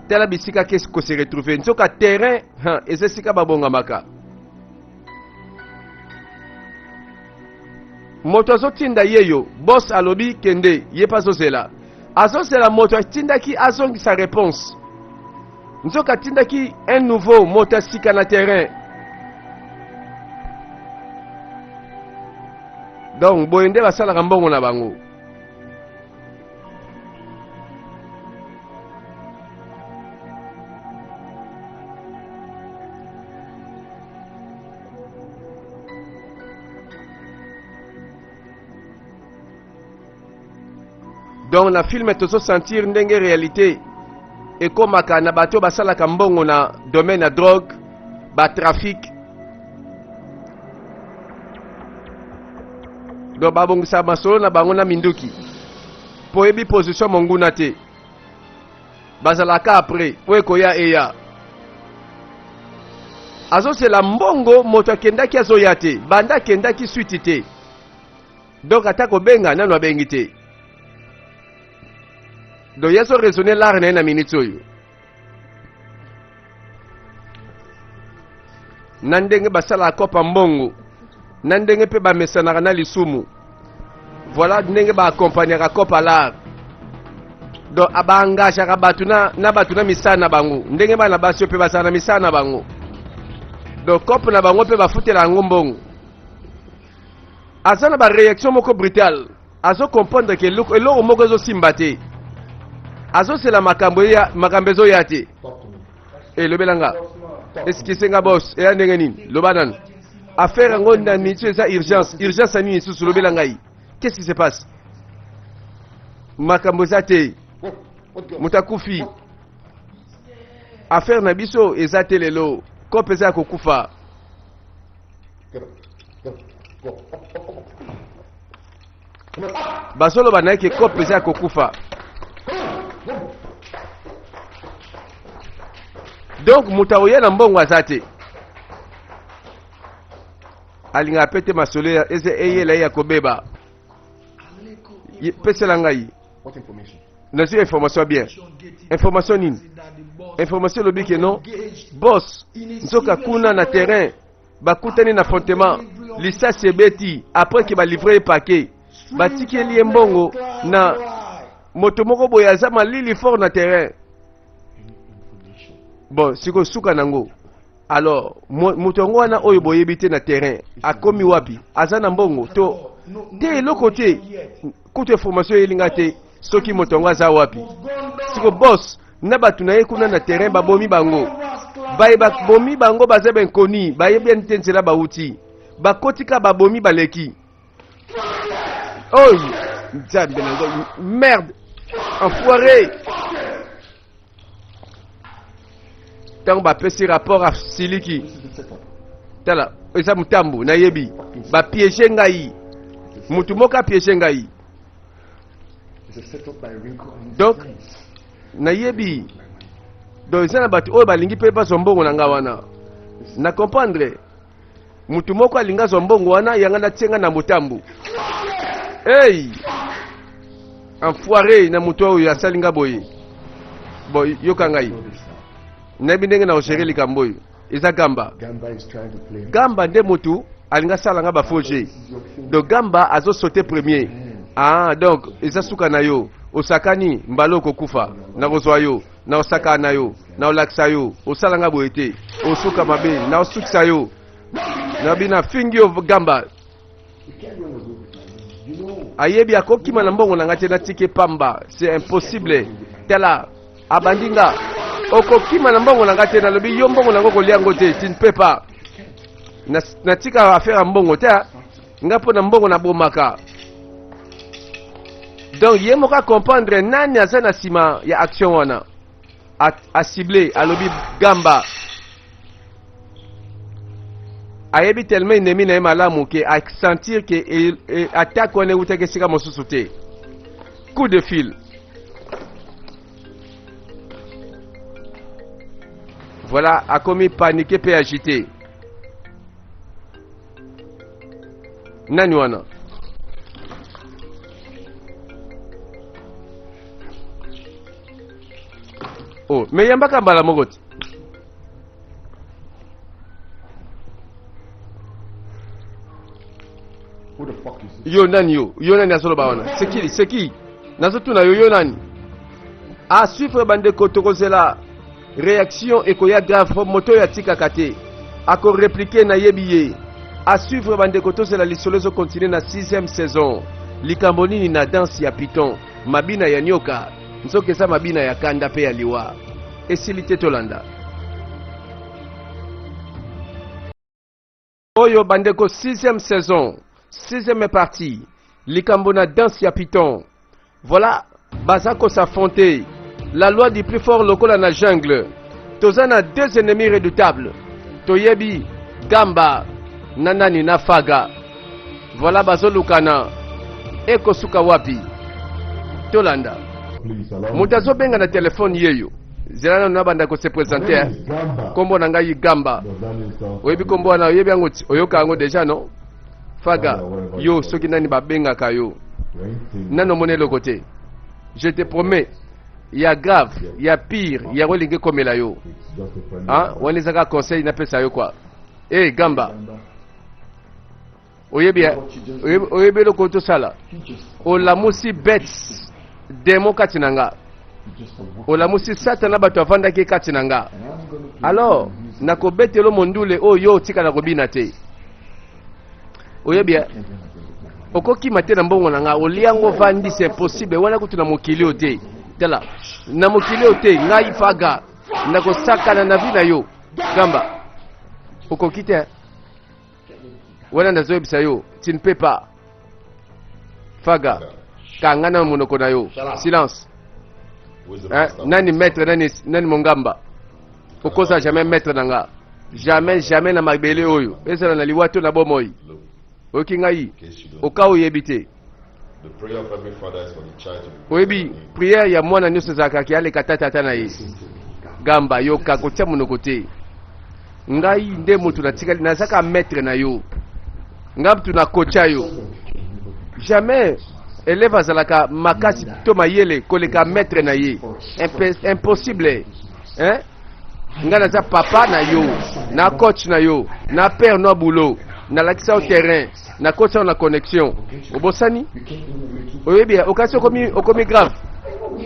Speaker 1: Tala bisika ke kose retrouve, nzoka terrain ha, eza esika babongamaka. Moto azotinda ye yo boss alobi kende, ye mpe azozela, azozela moto atindaki azongisa réponse. Nzoka atindaki un nouveau moto ya sika na terrain. Donc boye nde basalaka mbongo na bango. Donc na film tozosentir ndenge réalité ekomaka na bato oyo basalaka mbongo na domaine ya drogue, batrafic. Donc babongisaka masolo na bango na minduki mpo oyebi position monguna te, bazalaka après oyo ekoya eya. Azozela mbongo, moto akendaki azoya te, banda akendaki suite te. Donc ata kobenga nano abengi te. Donc ye azo raisonne lare na ye na minute oyo na ndenge basalaka kopa mbongo, na ndenge mpe bamesanaka na lisumu. Voilà ndenge baakompagnaka kopa lare. Donc baengageaka bato na, na bato na misala na bango, ndenge bana basi oyo mpe bazala na misala na bango. Donc kope na bango mpe bafutela yango mbongo. Aza na baréaction moko brutale, azo comprendre ke eloko eloko moko ezosimba te, azosela makambo eya, makambo ezoya te. Elobela nga, excuse nga boss, eya ndenge nini? Loba nanu affaire yango na minute eza urgence. Urgence ya nini lisusu? Lobela ngai, qu'est-ce qui se passe? Makambo eza te, moto akufi, affaire na biso eza te lelo, kope eza ya kokufa. Bazoloba na ye ke kope eza ya kokufa. Donc moto akoya na mbongo aza te, alingaka pe te masolo eza eyela ye ya kobeba. Pesela ngai, nazwi information ya bien. Information nini? Information elobi ke non boss, nzoka kuna na terrain bakutani na affrontement, lisasi ebeti. Après ke balivre ye paquet, batikeli ye mbongo na moto moko boye aza malili fort na terrain. Bon, sikoyo suka nango. Alors moto yango wana oyo boyebi te na terrain akomi wapi? Aza na mbongo to te? Eloko te, kutu information eyelinga te soki moto yango aza wapi. Siko boss na bato na ye kuna na terrain babomi bango, baye babomi bango baza bainkoni, bayebi te nzela bauti, bakotika babomi baleki. Oyo nzambe na ngai, merde, enfoiré! Ntango bapesi rapport asiliki. Tala, eza motambo, nayebi bapiége ngai, motu moko apiége ngai. Donc nayebi, donc eza na bato oyo balingi mpe bazwa mbongo na ngai wana. Na comprendre, motu moko alingi azwa mbongo wana yanga, natie ngai na motambo. Hey, enfoiré na moto oyo asali nga boye. Bon, yoka ngai, nayebi ndenge na ogere likambo oyo. Eza Gamba.
Speaker 3: Gamba is trying to play.
Speaker 1: Gamba nde motu alingi asala nga bafaux jeu. Donc Gamba azosaute premier. Ah, donc eza suka na yo, osakani mbala okokufa, nakozwa yo, na osakana na yo, na olakisa yo osala nga boye te, osuka mabe, na osukisa yo nabi nafingi yo. Gamba
Speaker 3: You can't run away with my money. You know.
Speaker 1: Ayebi akokima na mbongo na ngai te, natiki pamba, c'est impossible. Tala, abandi nga, okokima na mbongo na ngai te, nalobi yo mbongo na yango kolia yango te, tu ne peux pas. Natika affaire ya mbongo te nga, mpo na mbongo nabomaka. Donc ye moko acomprendre nani aza na nsima ya action wana. A cible alobi Gamba. Ayebi tellement ennemi na ye malamu ke a sentir ke e, e, attaque wana ewutaki esika mosusu te. Coup de fil. Voilà, akomi paniqué pe agité. Nani wana? Oh, mais yambaka mbala moko te. Yo nani yo? Yo nani azoloba wana? C'est qui? C'est qui? Nazotuna yo yo nani? A suivre bandeko tokozela réaction ekoya grave po moto oyo atikaka te ako répliquer nayebi ye. A suivre bandeko tozela lisolo ezo continuer na 6e saison. Likambo nini na danse ya python, mabina ya nioka, nzoka eza mabina ya kanda pe ya liwa. Esili te tolanda. Oyo bandeko 6e saison, 6e partie, likambo na danse ya python. Voilà, baza ko s'affronter. La loi du plus fort lokola na jungle. Toza na deux ennemis redoutables. Toyebi Gamba na nani na Faga. Voilà bazolukana. Ekosuka wapi? Tolanda. Moto azobenga na telefone yeyo. Zela nanu nabanda ko se presenter. Kombo na ngai Gamba. Oyebi kombo wana, oyebi yango, oyoka yango deja non? Faga, yo soki nani babengaka yo. Nanu omoni eloko te. Je te promets, ya grave, ya pire, yango elingi ekomela yo. Hein? Wana ezaka conseil napesa yo quoi. Eh Gamba. Oyebi oyebi eloko tosala. Olamusi bets demo kati na nga. Olamusi Satana bato avandaki kati na nga. Alors, nakobetelo mondule oyo yo otikala kobina te. Oyebi eh? Okokima te na mbongo na nga, olia yango ovandi, c'est impossible. Wana kutu na mokili oyo te. Tala, na mokili oyo te, ngai Faga, nakosakana na vie na yo. Gamba, okoki te. Wana nazoyebisa yo, tu ne peux pas. Faga, kanga na monoko na yo. Silence. Hein? Nani maître, nani, nani mongamba? Okoza jamais maître na nga. Jamais, jamais na mabele oyo. Ezala na liwa to na bomoi. Oyoki ngai? Oka oyebi te. Oyebi, prière ya mwana nyonso ezalaka ke aleka tata tata na ye. Gamba, yoka, kotia monoko te. Ngai nde moto natikali, nazaka maître na yo. Ngai moto nakotia yo. Jamais élève azalaka makasi to mayele koleka maître na ye. Impossible. Hein? Ngai naza papa na yo, na coach na yo, na père no boulot, nalakisa yo terrain, na kotisa yo na connexion. Obosani? Oyebi, okasi okomi, okomi grave.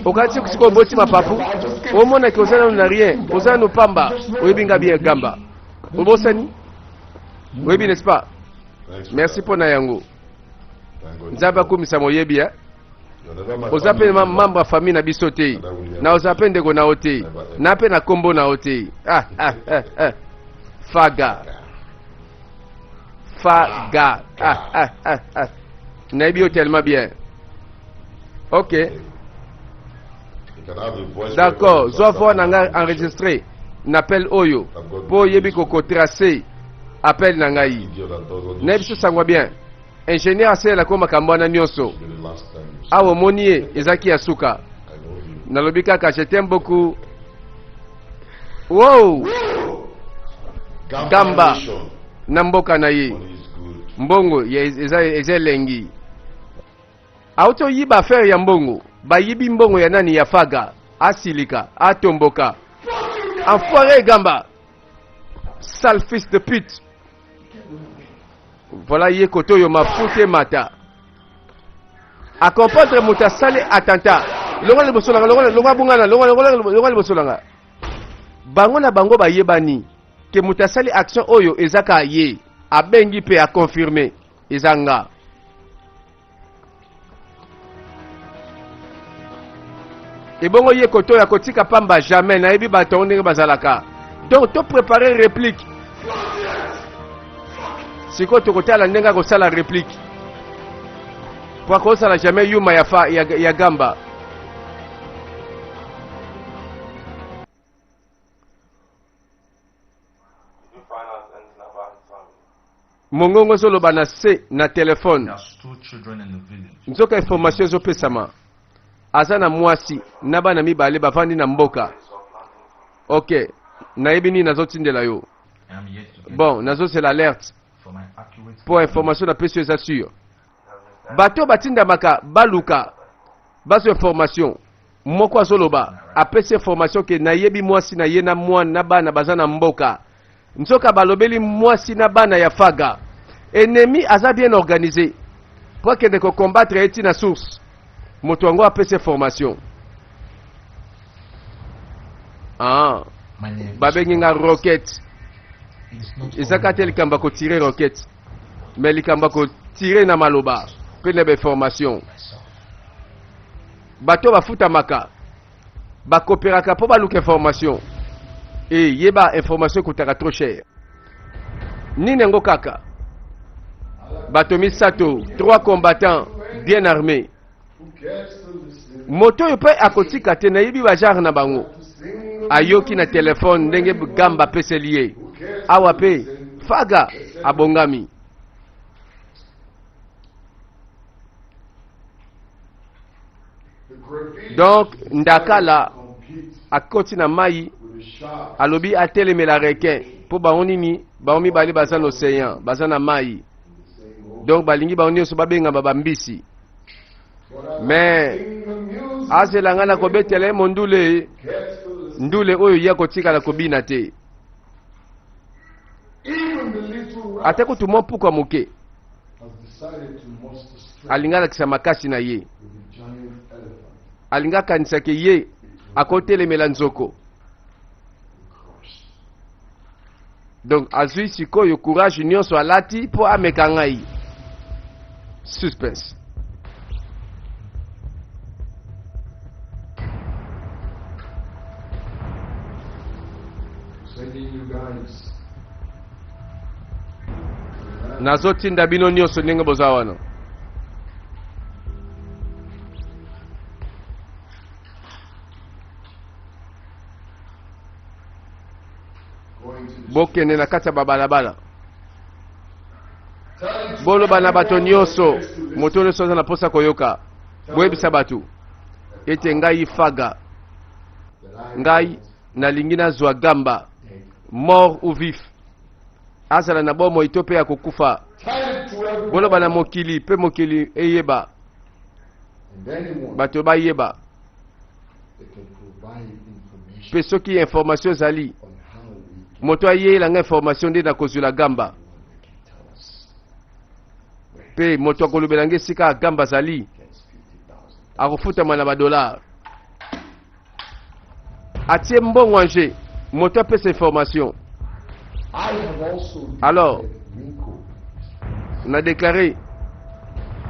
Speaker 1: Okasi sikoyo oboti mapapu, omonaki oza nanu na rien, oza nanu pamba, oyebi nga bien gamba. Obosani? Oyebi n'est-ce pas? Merci mpo na yango. Nzambe akumisa moyebi eh? Oza mpe membre ya famille na biso te, na oza mpe ndeko na yo te, na mpe na kombo na yo te. Ah, ah, ah, ah. Faga. Faga. Ah, ah, ah, ah. Nayebi yo tellement bien. Ok. D'accord. Zwa voix na ngai enregistré na appel oyo mpo oyebi kokotrace appel na ngai. Nayebi so sangwa bien. Ingénieur asalelaka makambo wana nyonso. Awa omoni ye ezalaki ya suka. Nalobi kaka je t'aime beaucoup. Wow! Gamba na mboka na ye. Mbongo eza eza elengi. Auti oyiba affaire ya mbongo. Bayibi mbongo ya nani ya Faga. Asilika, atomboka. Enfoiré Gamba. Sale fils de pute. Voilà ye koto oyo mafuta emata. A comprendre moto asali attentat. Longola liboso nanga, longola, longola bungana, longola, longola, longola liboso nanga. Bango na bango bayebani ke moto asali action oyo eza ka ye. Abengi pe a confirmer eza nga. Ebongo ye koto ya kotika pamba jamais nayebi bato yango ndenge bazalaka. Donc to préparer réplique. Sikoyo tokotala ndenge akosala réplique. Po akosala jamais yuma ya, fa, ya, ya gamba. Mongongo ezoloba na se na telefone. Nzoka information ezopesama. Aza na mwasi na bana mibale bavandi na mboka. Ok, nayebi nini nazotindela yo. Bon, nazozela alerte mpo information napesi yo eza sur. Bato batindamaka baluka bazwa information. Moko azoloba apesi information ke nayebi mwasi na ye na mwana na bana baza na mboka. Nzoka balobeli mwasi na bana ya Faga. Ennemi aza bien organise po akende ko combattre ye ti na source. Moto yango apesi information. Ah, babengi nga roquette. Eza kaka te likambo ya kotire roquette, mais likambo ya kotire na maloba mpe na bainformation. Bato bafutamaka bakoperaka mpo baluka information e yeba information ekutaka trop cher. Nini yango kaka bato misato, trois combattants bien armés. Moto oyo mpe akotika te, nayebi bajare na bango. Ayoki na telefone ndenge gamba apeseli ye awa mpe faga abongami. Donc ndakala akoti na mai alobi atelemela requin mpo bango nini bango mibale baza na océan baza na mai donc balingi bango nyonso babengama bambisi me azela ngai na kobetela ye mondule ndule oyo ye akotikala kobina te ata kutu mwa mpuka moke alingi alakisa makasi na ye alingi akanisa ke ye akotelemela nzoko donc azwi sikoyo courage nyonso alati mpo ameka ngai suspense Nazotinda bino nyonso ndenge boza wana. Bokende na kati ya babalabala, boloba na bato nyonso, moto nyonso aza na mposa koyoka, boyebisa bato ete ngai Faga, ngai nalingi nazwa gamba, mort ou vif, azala na bomoi to mpe ya kokufa. Boloba na mokili mpe mokili eyeba, bato bayeba mpe soki information ezali moto ayeyela nga information nde nakozwela gamba mpe moto akolobela nga esika gamba azali akofutama na badolare atie mbongo en jeu moto apesa information alors na déclaré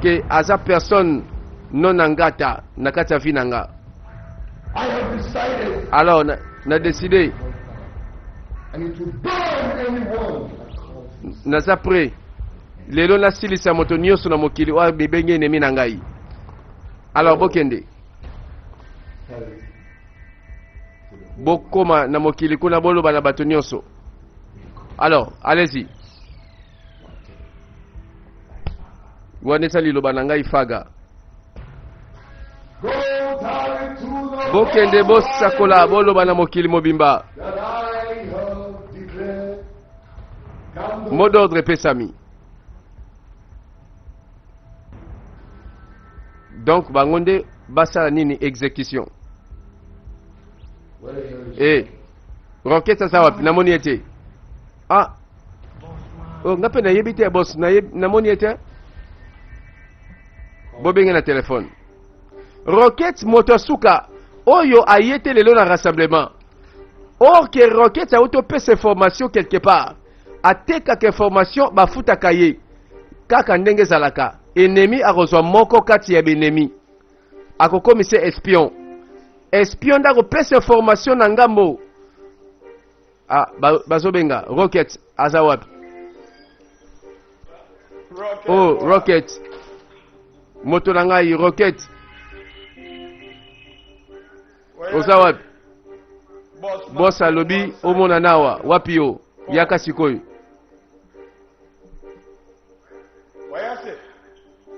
Speaker 1: que aza personne non angata na kati ya vie na nga alors na, na décidé naza prêt lelo nasilisa moto nyonso na mokili oyo abebenge enemi na ngai alors bokende bokoma na mokili kuna boloba na bato nyonso alors allez-y wana eza liloba na ngai faga bokende bosakola boloba na mokili mobimba mot d'ordre epesami donc bango nde basala nini exécution e roquette aza wapi namoni ye te ah oh, nga mpe nayebi te bos namoni ye te bobenge na telefone roquette moto ya suka oyo aye te lelo na rassemblement or ke roquette auti opesa information quelque part atekaka information bafutaka ye Kaka ndenge ezalaka, ennemi akozwa moko kati ya b'ennemi, akokomisa espion. Espion nde akopesa information na ngambo. Ah, ba, bazobenga Rocket aza wapi? Oh, Rocket. Moto na ngai Rocket. Oza wapi? Boss alobi omona nawa wapi yo? Yaka sikoyo.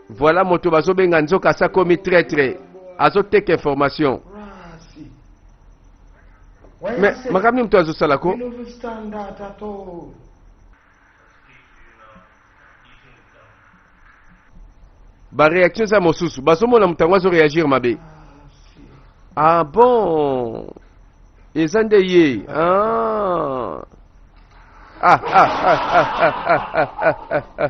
Speaker 1: Voilà moto bazobenga nzoka asakomi traitre azoteka information. Mais makambo nini moto azosala ko? Ba réaction eza mosusu bazomona moto yango azo réagir mabe. Ah bon, eza nde ye. Ah. Ah, ah, ah, ah, ah, ah, ah, ah, ah.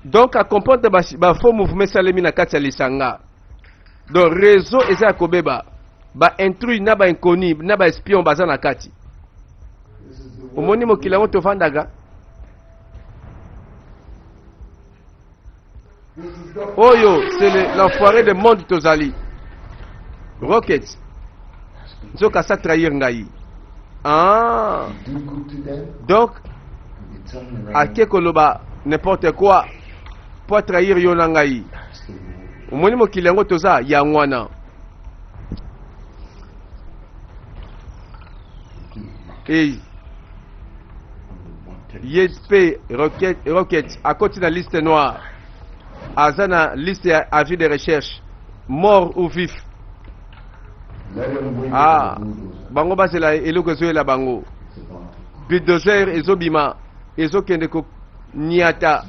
Speaker 1: Donc a comprendre ba, ba faux mouvement esalemi na kati ya lisanga. Donc réseau eza ya kobeba. Ba intrus na ba inconnu na ba espion baza na kati. Omoni mokili yango tovandaka oyo c'est l'enfoiré de monde tozali rocket nzoka sa trahir ngai ah. Donc ake koloba n'importe quoi po atrahir yo na ngai. Omoni mokili yango toza yango wana. E ye mpe rocket, rocket akoti na liste noire, aza na liste ya avis de recherche, mort ou vif. Ah, bango bazela eloko ezoyela bango, bulldozer ezobima ezokende koniata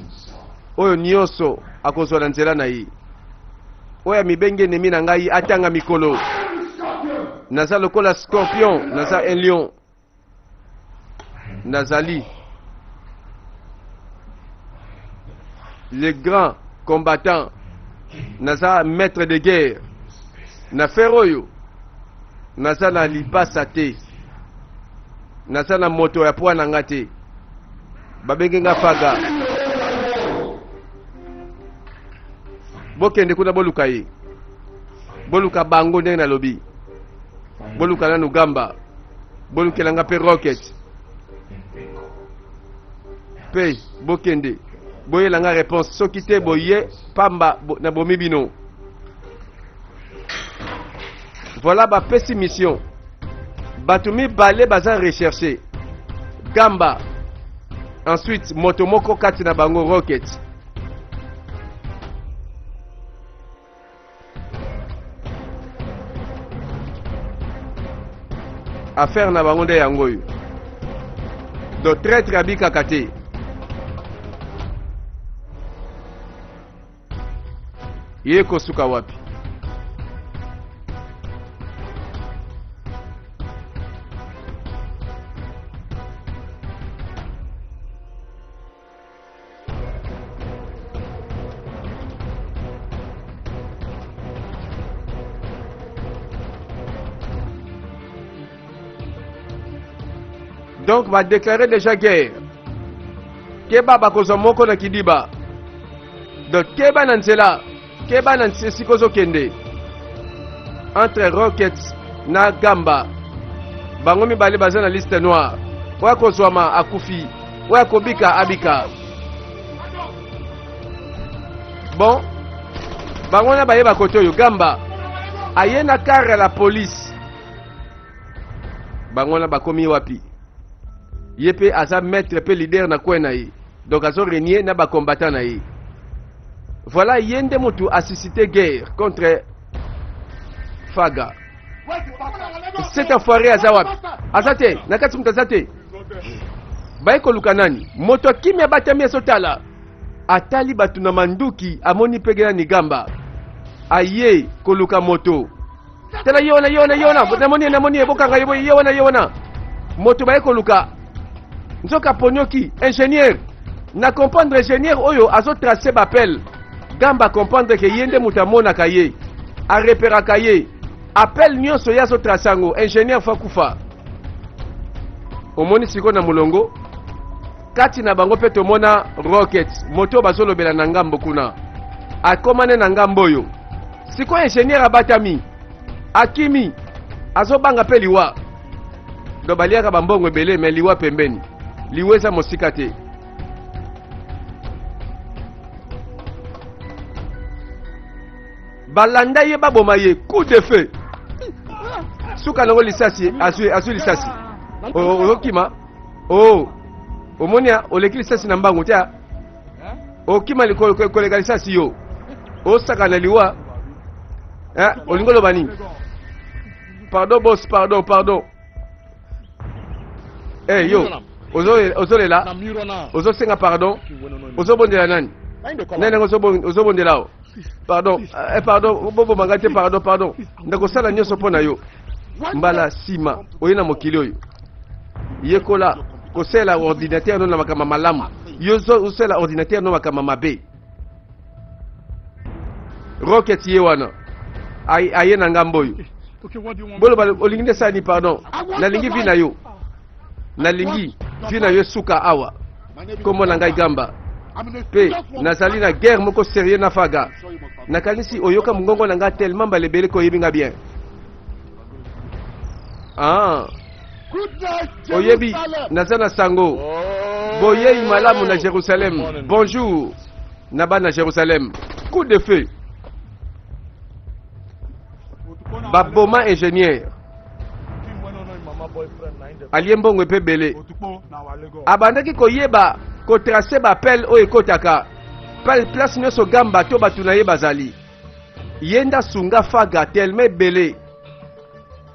Speaker 1: oyo nyonso akozwa na nzela na ye. Oyo amibenge ennemi na ngai atanga mikolo. Naza lokola scorpion, naza un lion. Nazali le grand combattant, naza maître de guerre. Na fer oyo naza na lipasa te, naza na moto ya pwa na nga te. Babenge nga faga. Bokende kuna boluka ye, boluka bango ndenge nalobi, boluka nanu gamba, bolukela nga mpe rocket mpe bokende boyela nga réponse. Soki te boye pamba bo, nabomi bino. Voilà bapesi mission, bato mibale baza recherche gamba, ensuite moto moko kati na bango rocket. Affaire na bango nde yango oyo. Donc traître abikaka te. Ye kosuka wapi? Donc ba déclarer déjà guerre. Keba bakozwa moko na kidiba. Donc keba na nzela, keba na esika ozokende. Entre Rockets na Gamba, bango mibale baza na liste noire. Oyo akozwama akufi, oyo akobika abika. Bon, bango wana bayeba kote oyo Gamba aye na car ya la police. Bango wana bakomi wapi? Ye mpe aza maître mpe leader na coin na ye, donc azo régner na ba combattant na ye. Voilà, ye nde motu a suscité guerre contre Faga. Cet enfoiré aza wapi? Aza te, na kati moto aza te. Baye koluka nani? Moto akimi abatami azotala. Atali bato na manduki, amoni pege na nigamba. Aye koluka moto. Tala ye wana, ye wana, ye wana, namoni ye, namoni ye, bokanga ye boye, ye wana, ye wana. Moto baye koluka. Nzoka ponioki, ingénieur. Na comprendre ingénieur oyo azo tracer b'appel. Gamba comprendre que ye nde moto amonaka ye, areperaka ye. Appel nyonso ye azo tracer yango, ingénieur fa kufa. Omoni sikoyo na molongo kati na bango mpe tomona rocket moto oyo bazolobela na ngambo kuna akomane na ngambo oyo. Sikoyo ingénieur abatami, akimi. Azobanga mpe liwa. Donc baliaka bambongo ebele mais liwa pembeni. Liwa eza mosika te. Balanda ye baboma ye coup de feu. Suka nango lisasi azwi azwi lisasi. Ozokima. Oh. Omoni oleki lisasi na mbangu te. Okima likolo koleka lisasi yo. Osaka na liwa. Eh, olingi oloba nini? Pardon boss, pardon, pardon. Eh hey, yo, ozolela, ozosenga pardon, ozobondela nani? Nani yango ozobondela o? Pardon, eh, pardon, boboma ngai te, pardon, pardon. Nakosala nyonso mpo na yo. Mbala nsima oye na mokili oyo. Yekola kosalela ordinateur no na makambo malamu. Yo osalela ordinateur no makambo mabe. Rocket ye wana aye na ngambo oyo. Boloba olingi nde sani pardon. Nalingi vi na yo. Nalingi vi na yo esuka awa. Kombo na ngai Gamba. Pe nazali na guerre moko sérieux na Faga. Nakanisi oyoka mongongo na ngai tellement mbala ebele koyebi nga bien. Ah. Oyebi naza na sango. Boyei malamu na Jérusalem. Bonjour na bana Jérusalem. Coup de feu. Baboma ingénieur. Alie mbongo epe ebele. Abandaki koyeba kotrace baappel oyo ekotaka place nyonso gamba to bato na ye bazali. Ye nde asunga faga tellement ebele.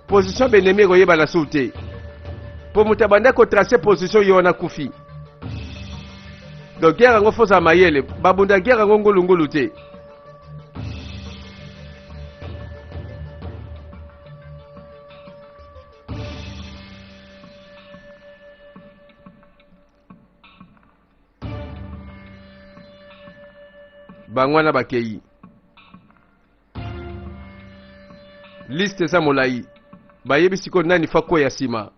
Speaker 1: Position benemi ekoyebana sou te. Po moto abandaki kotrace position ye wana akufi. Donc guerre yango fozala mayele. Babunda guerre yango ngulungulu te. Bango wana bakei. Liste eza molai. Bayebi sikoyo nani fa kweya nsima.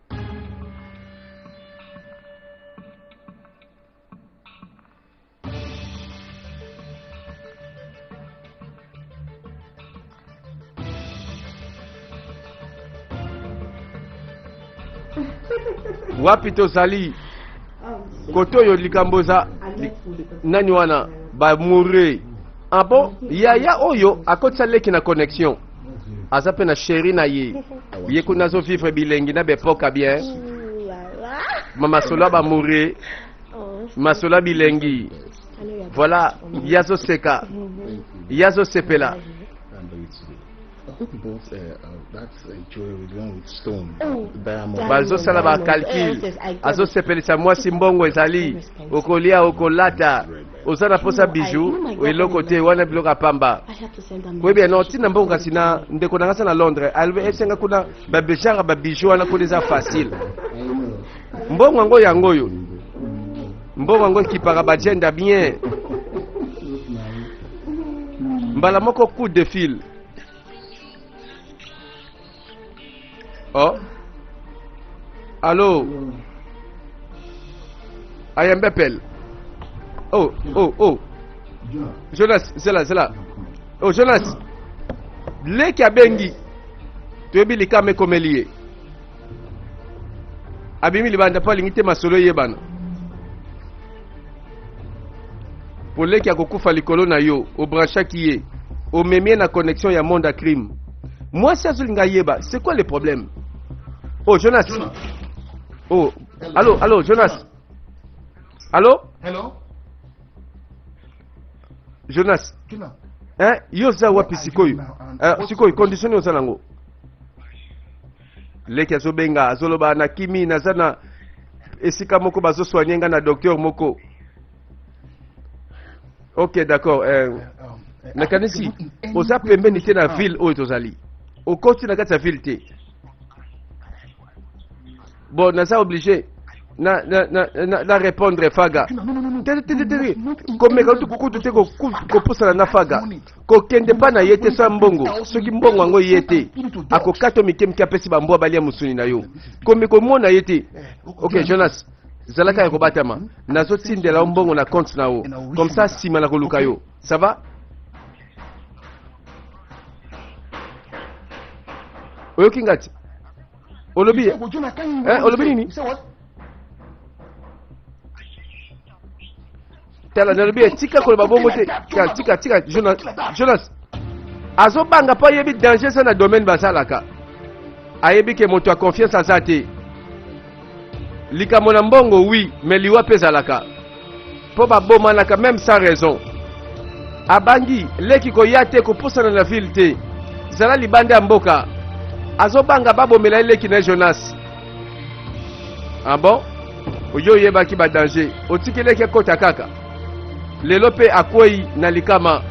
Speaker 1: Wapi tozali kote oyo likambo eza nani wana bamure ah bon yaya oyo akotisa leki na connexion aza mpe na sheri na ye ye kuna azovivre bilengi na bepoka bien mamasolo ya bamure masolo ya bilengi voilà ye azoseka ye azosepela. Bazosala ba calcul, azosepelisa mwasi mbongo ezali, okolia okolata, oza na posa bijou eloko te, wana biloko ya pamba. Koyebi no ntina mbongo kasi na ndeko na nga na Londres, esenga kuna ba genre ba bijou wana kuna eza facile. Mbongo yango yango oyo. Mbongo yango ekipaka ba agenda bien. Mbala moko coup de fil. Oh. Allô. Ayembe appel. Oh, oh, oh. Jonas, c'est là, c'est là. Oh, Jonas. Leki abengi. Toyebi likama ekomeli ye. Abimi libanda mpo alingi te masolo eyebana. Po leki akokufa likolo na yo, obranchaki ye, omemi ye na connexion ya monde ya crime. Mwasi azolinga ayeba, c'est quoi le problème? Oh Jonas. Oh, allo, allo Jonas. Allo?
Speaker 2: Hello?
Speaker 1: Jonas. Hein, yo oza wapi sikoyo? Eh, sikoyo condition nini oza nango? Leki azobenga, azoloba na kimi naza na esika moko bazosoigne nga na docteur moko. Ok, d'accord. Eh, nakanisi oza pembeni te na ville oyo tozali. Okoti na kati ya ville te. Bon, naza obligé na, na, na, na, na répondre Faga. Te, te, te, te, komeka kutu te kopusana na Faga. Kokende mpa na ye te sa mbongo. Soki mbongo yango ye te, akokata mike mike apesi bambwa balia mosuni na yo. Komi komona ye te. Ok, Jonas, zalaka ya kobatama. Nazotindela yo mbongo na compte na yo. Comme ça, nsima na koluka yo. Ça va? Oyoki nga te? Olobi eh, olobi nini? Tala nalobi eh, tika koloba bongo te. Tika tika tika Jonas, Jonas azobanga mpo ayebi danger eza na domaine basalaka. Ayebi ke moto ya confiance aza te. Likambo na mbongo oui, mais liwa mpe ezalaka. Mpo babomanaka même sans raison. Abangi leki koya te kopusana na ville te. Zala libanda ya mboka. Azobanga babomela ye leki na ye Jonas. Ah bon? Oyo oyebaki ba danger, otiki leki ekota kaka. Lelo mpe akwei na likama.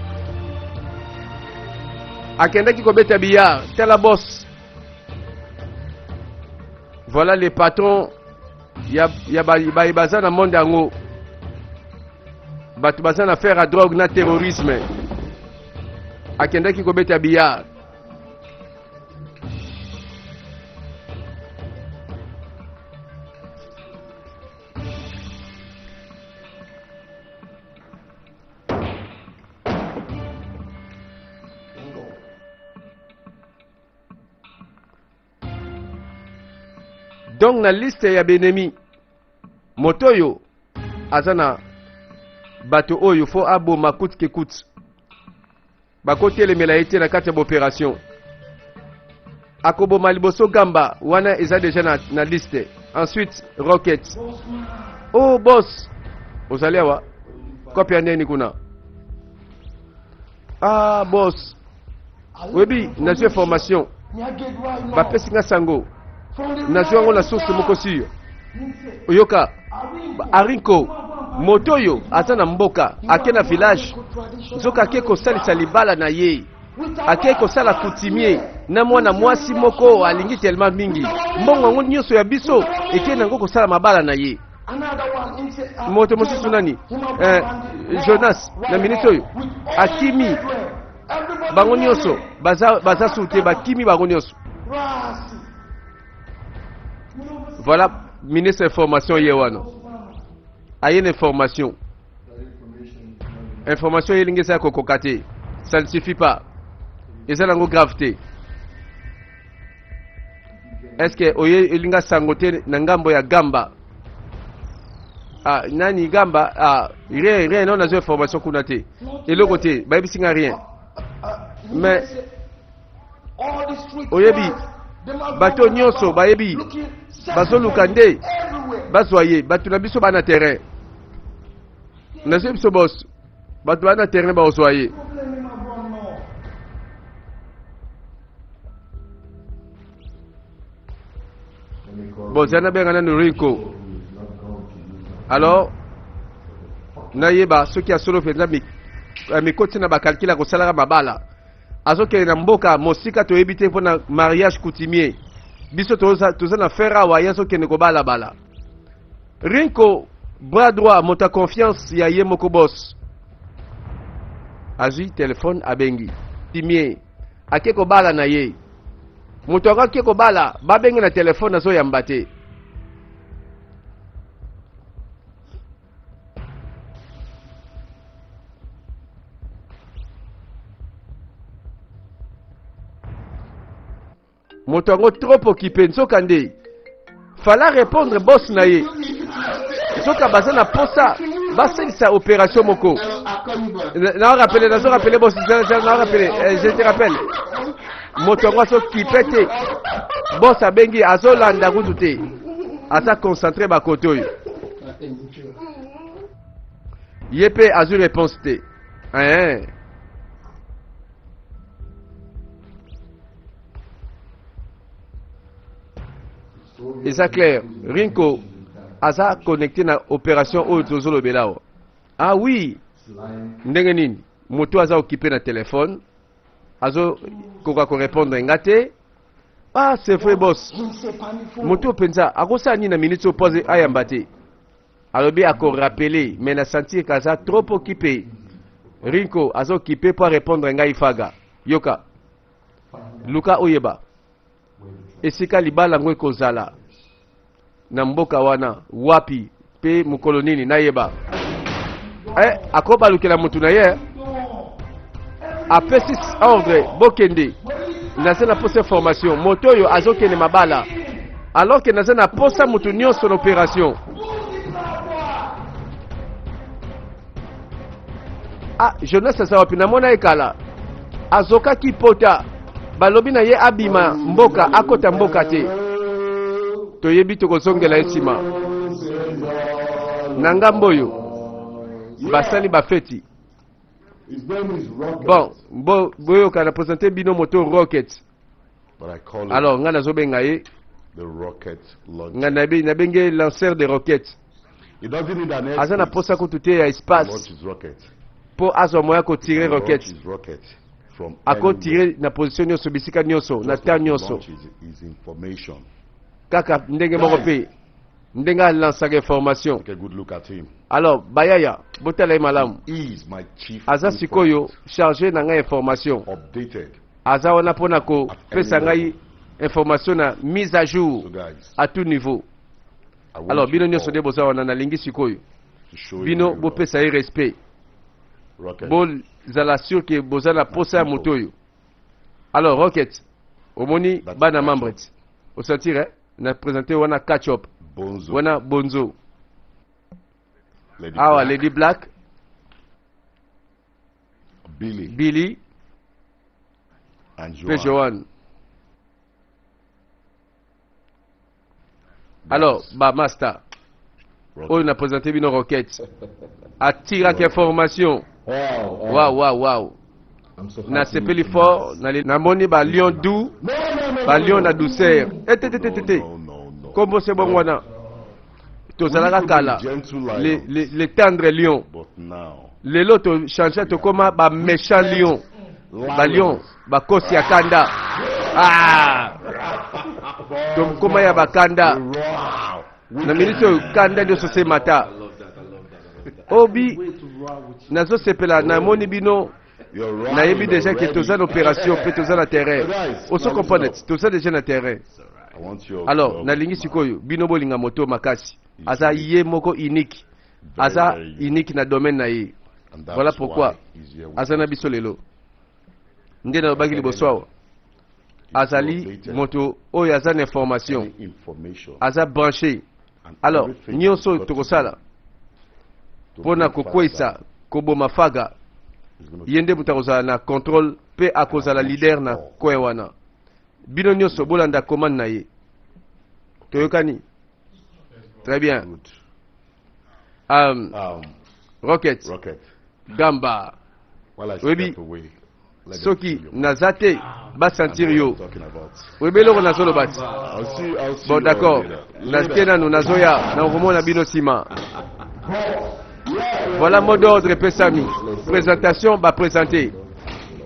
Speaker 1: Akendaki kobeta billard, tala boss. Voilà les patrons ya, ya baye ba, baza na monde yango. Bato baza na affaire ya drogue na terrorisme. Akendaki kobeta billard. Donc na liste ya benemi moto oyo aza na bato oyo fo aboma coûte que coûte bakotelemela ye te na kati ya baoperation akoboma liboso gamba wana eza deja na, na liste ensuite rocket oh boss ozali awa kope ya ndeni kuna ah boss oyebi nazwi information bapesi nga sango nazwi yango na source moko sur oyoka arinko moto oyo aza na mboka ake na village nzoka ake kosalisa libala na ye ake kosala coutumier na mwana mwasi moko alingi tellement mingi mbongo yango nyonso ya biso eke nango kosala mabala na ye moto mosusu nani eh, jonas na minute oyo akimi bango nyonso baza, baza sur te bakimi bango nyonso voilà ministre information ye wana aye na information information elingi eza ya kokoka te ça ne suffit pas eza nango grave te est ce que oye elinga sango te na ngambo ya gamba ah, nani gamba ah, rien rien non nazwa information kuna te eloko te bayebisi nga rien mais oyebi bato nyonso bayebi bazoluka nde bazwa ye bato na biso bana terrain nazwi biso bos bato bana terrain bakozwa ye bon zala nabenga nanu rico alors nayeba soki ya solo mpenza amikoti na bakalkile akosalaka mabala azokende na mboka mosika toyebi te mpo na mariage coutumier biso toza, toza na fer awa ye azokende kobalabala rinko bras droit moto ya confiance ya ye moko boss azwi telefone abengi timie ake kobala na ye moto yango ake kobala babenge na telefone azoyamba te moto yango trop okipe nzoka nde fala répondre boss na ye nzoka baza na posa basalisa opération moko na rappele nazo rappele boss na rappele eh, je te rappelle moto yango azokipe te boss abengi azolanda kutu te aza concentre bakote oyo ye mpe azwi réponse te eh. Eza clair Rinko aza connecté na opération oyo tozolobela awa. Ah oui, ndenge nini moto aza occupé na téléphone azo koka ko répondre nga te. Ah c'est vrai boss, moto mpenza akosala nini na minute oyo mpo ayamba te? Alobi ako rappeler mais na sentir qu'aza trop occupé. Rinko aza occupé mpo a répondre ngai faga. Yoka. Luka oyeba esika libala yango ekozala na mboka wana wapi mpe mokolo nini nayeba. Eh, akobalukela motu na ye apesi ordre bokende naza na posa information moto oyo azokende mabala. Alors que naza na posa moto nyonso na opération. Ah, Jonas aza wapi? Namona ye kala. Azokaki pota. Balobi na ye abima mboka, akota mboka te. Toyebi tokozongela ye nsima. Na ngambo oyo basali bafeti. Bon, bo boyoka na presente bino moto Rocket. Alors ngai nazobenga ye ngai nabengi ye lanceur de roquette. Aza na posa kutu te ya espace mpo azwa moya kotire roquette. Akotire na position nyonso, bisika nyonso, na temps nyonso, kaka ndenge moko mpe ndenge alansaka information. Alors bayaya, botala ye malamu, aza sikoyo charge na ngai information. Aza wana mpo na kopesa ngai information na mise à jour à tout niveau. Alors bino nyonso nde boza wana, nalingi sikoyo bino bopesa ye respect, bozala sûr ke boza na posa ya moto oyo. Alors Rocket, omoni bana membre ti osentir eh? Na présente wana catch up wana bonzo awa Lady Black,
Speaker 2: Billy,
Speaker 1: Billy mpe Joan. Alors ba master oyo na présente bino Rocket atiraki information. Wow, wow, wow, nasepeli fort. Namoni ba lion doux, ba lion na douceur etetetete kombo se bongo wana. Tozalaka kala les tendre lion, lelo tochange, tokóma ba méchant lion, ba lion bakosi ya kanda. Ah! Tokóma ya bakanda na miniti oyo, kanda nyonso se mata. Obi nazosepela, namoni bino, nayebi déjà ke toza na opération mpe toza na terrain. Oso comprendre, toza déjà na terrain. Alors nalingi sikoyo bino bolinga moto makasi. Aza ye moko unique, aza unique na domaine na ye. Voilà pourquoi aza na biso lelo. Nde nalobaki liboso awa, azali moto oyo aza na information, aza branché. Alors nyonso oyo tokosala mpo na kokweyisa, koboma Faga, ye nde moto akozala na contrôle mpe akozala leader na coin wana. Bino nyonso bolanda commande na ye. Toyokani très bien. Rocket, gamba oyebi soki naza te, basentir yo, oyebi eloko nazoloba ti. Bon, d'accord, nake nanu, nazoya, nakomona bino nsima. Voilà, mot d'ordre epesami, présentation baprésente.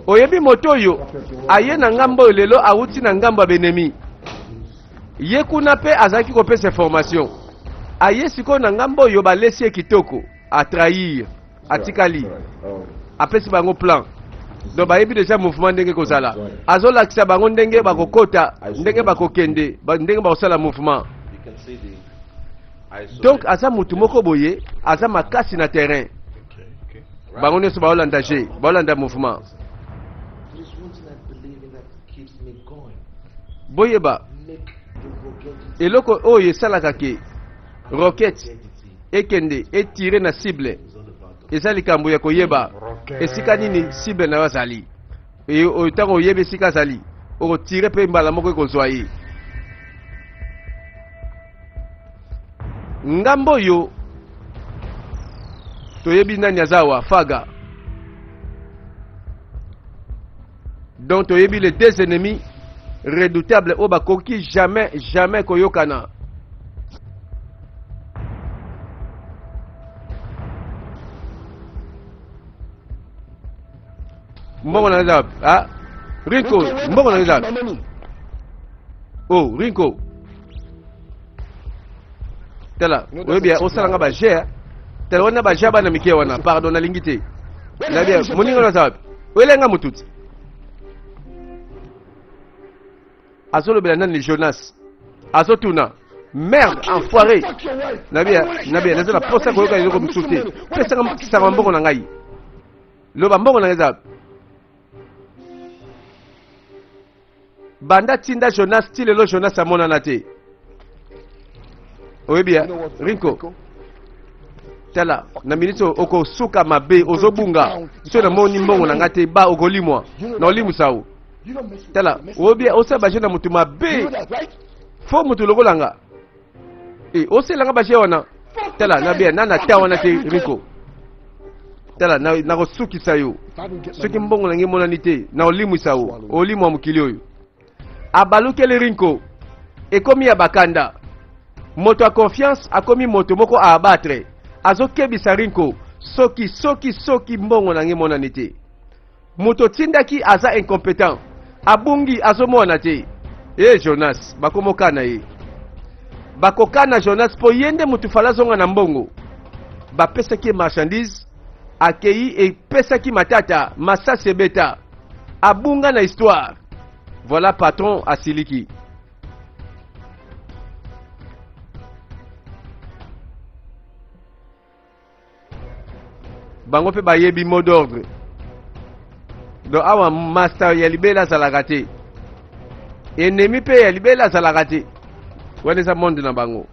Speaker 1: Oyebi moto oyo aye na ngambo oyo lelo awuti na ngambo ya benemi. Ye kuna mpe azalaki kopesa information. Aye sikoyo na ngambo oyo, balesi ye kitoko, atrahir, atikali, apesi bango plan. Donc bayebi déjà mouvement ndenge kozala. Azolakisa bango ndenge bakokota, ndenge bakokende, ndenge bakosala mouvement. Donc aza motu moko boye aza makasi na terrain. Bango nyonso baolanda g, baolanda mouvement. Boyeba eloko oyo esalaka ke roquette ekende etire na cible, eza likambo ya koyeba esika nini cible na yo azali. Oyo ntango oyebi esika azali, okotire mpe mbala moko ekozwa ye. Ngambo oyo toyebi nani aza awa, Faga. Donc toyebi les deux ennemis redoutables oyo bakoki jamais jamais koyokana. Mbongo na eza wapi? Ah, Rinko, mbongo na eza wapi? Oh Rinko, tala, oyebi osalanga baje. Tala wana baje bana mike wana, pardon, nalingi te. Nayebi moninga naza wapi. Oyelenga motuti azolobela nani? Jonas azotuna. Merde, enfoiré. Nabi nabi, naza na posa koyoka eloko mosusu te. Pesanga sanga mbongo na ngai. Loba, mbongo na ngai eza wapi? Banda tinda Jonas ti lelo, Jonas amonana te. Oyebi ya Rinko, tala na minute oyo okosuka mabe, ozobunga. Soki namoni mbongo na nga te, ba okolimwa na olimwisa yo. Tala, oyebi osala baje na motu mabe, fo motu lokola nga e osala nga baje wana. Tala na bia nana ta wana te Rinko, tala nakosukisa yo soki mbongo na ngai emonani te, na olimwisa yo, olimwa mokili oyo. Abalukeli Rinko, ekomi ya bakanda. Moto ya confiance akomi moto moko a abattre. Azokebisa Rinko soki soki soki mbongo na ngai emonani te. Moto otindaki aza incompetent, abungi azomona te. E Jonas, bakomokana ye. Bakokana Jonas mpo ye nde moto fala azonga na mbongo. Bapesaki ye marchandise, akei epesaki matata, masasi ebeta. Abunga na histoire. Voilà patron asiliki. Bango mpe bayebi mot d'ordre. Donc awa master ya libela azalaka te. Ennemi mpe ya libela azalaka te. Wana eza monde na bango.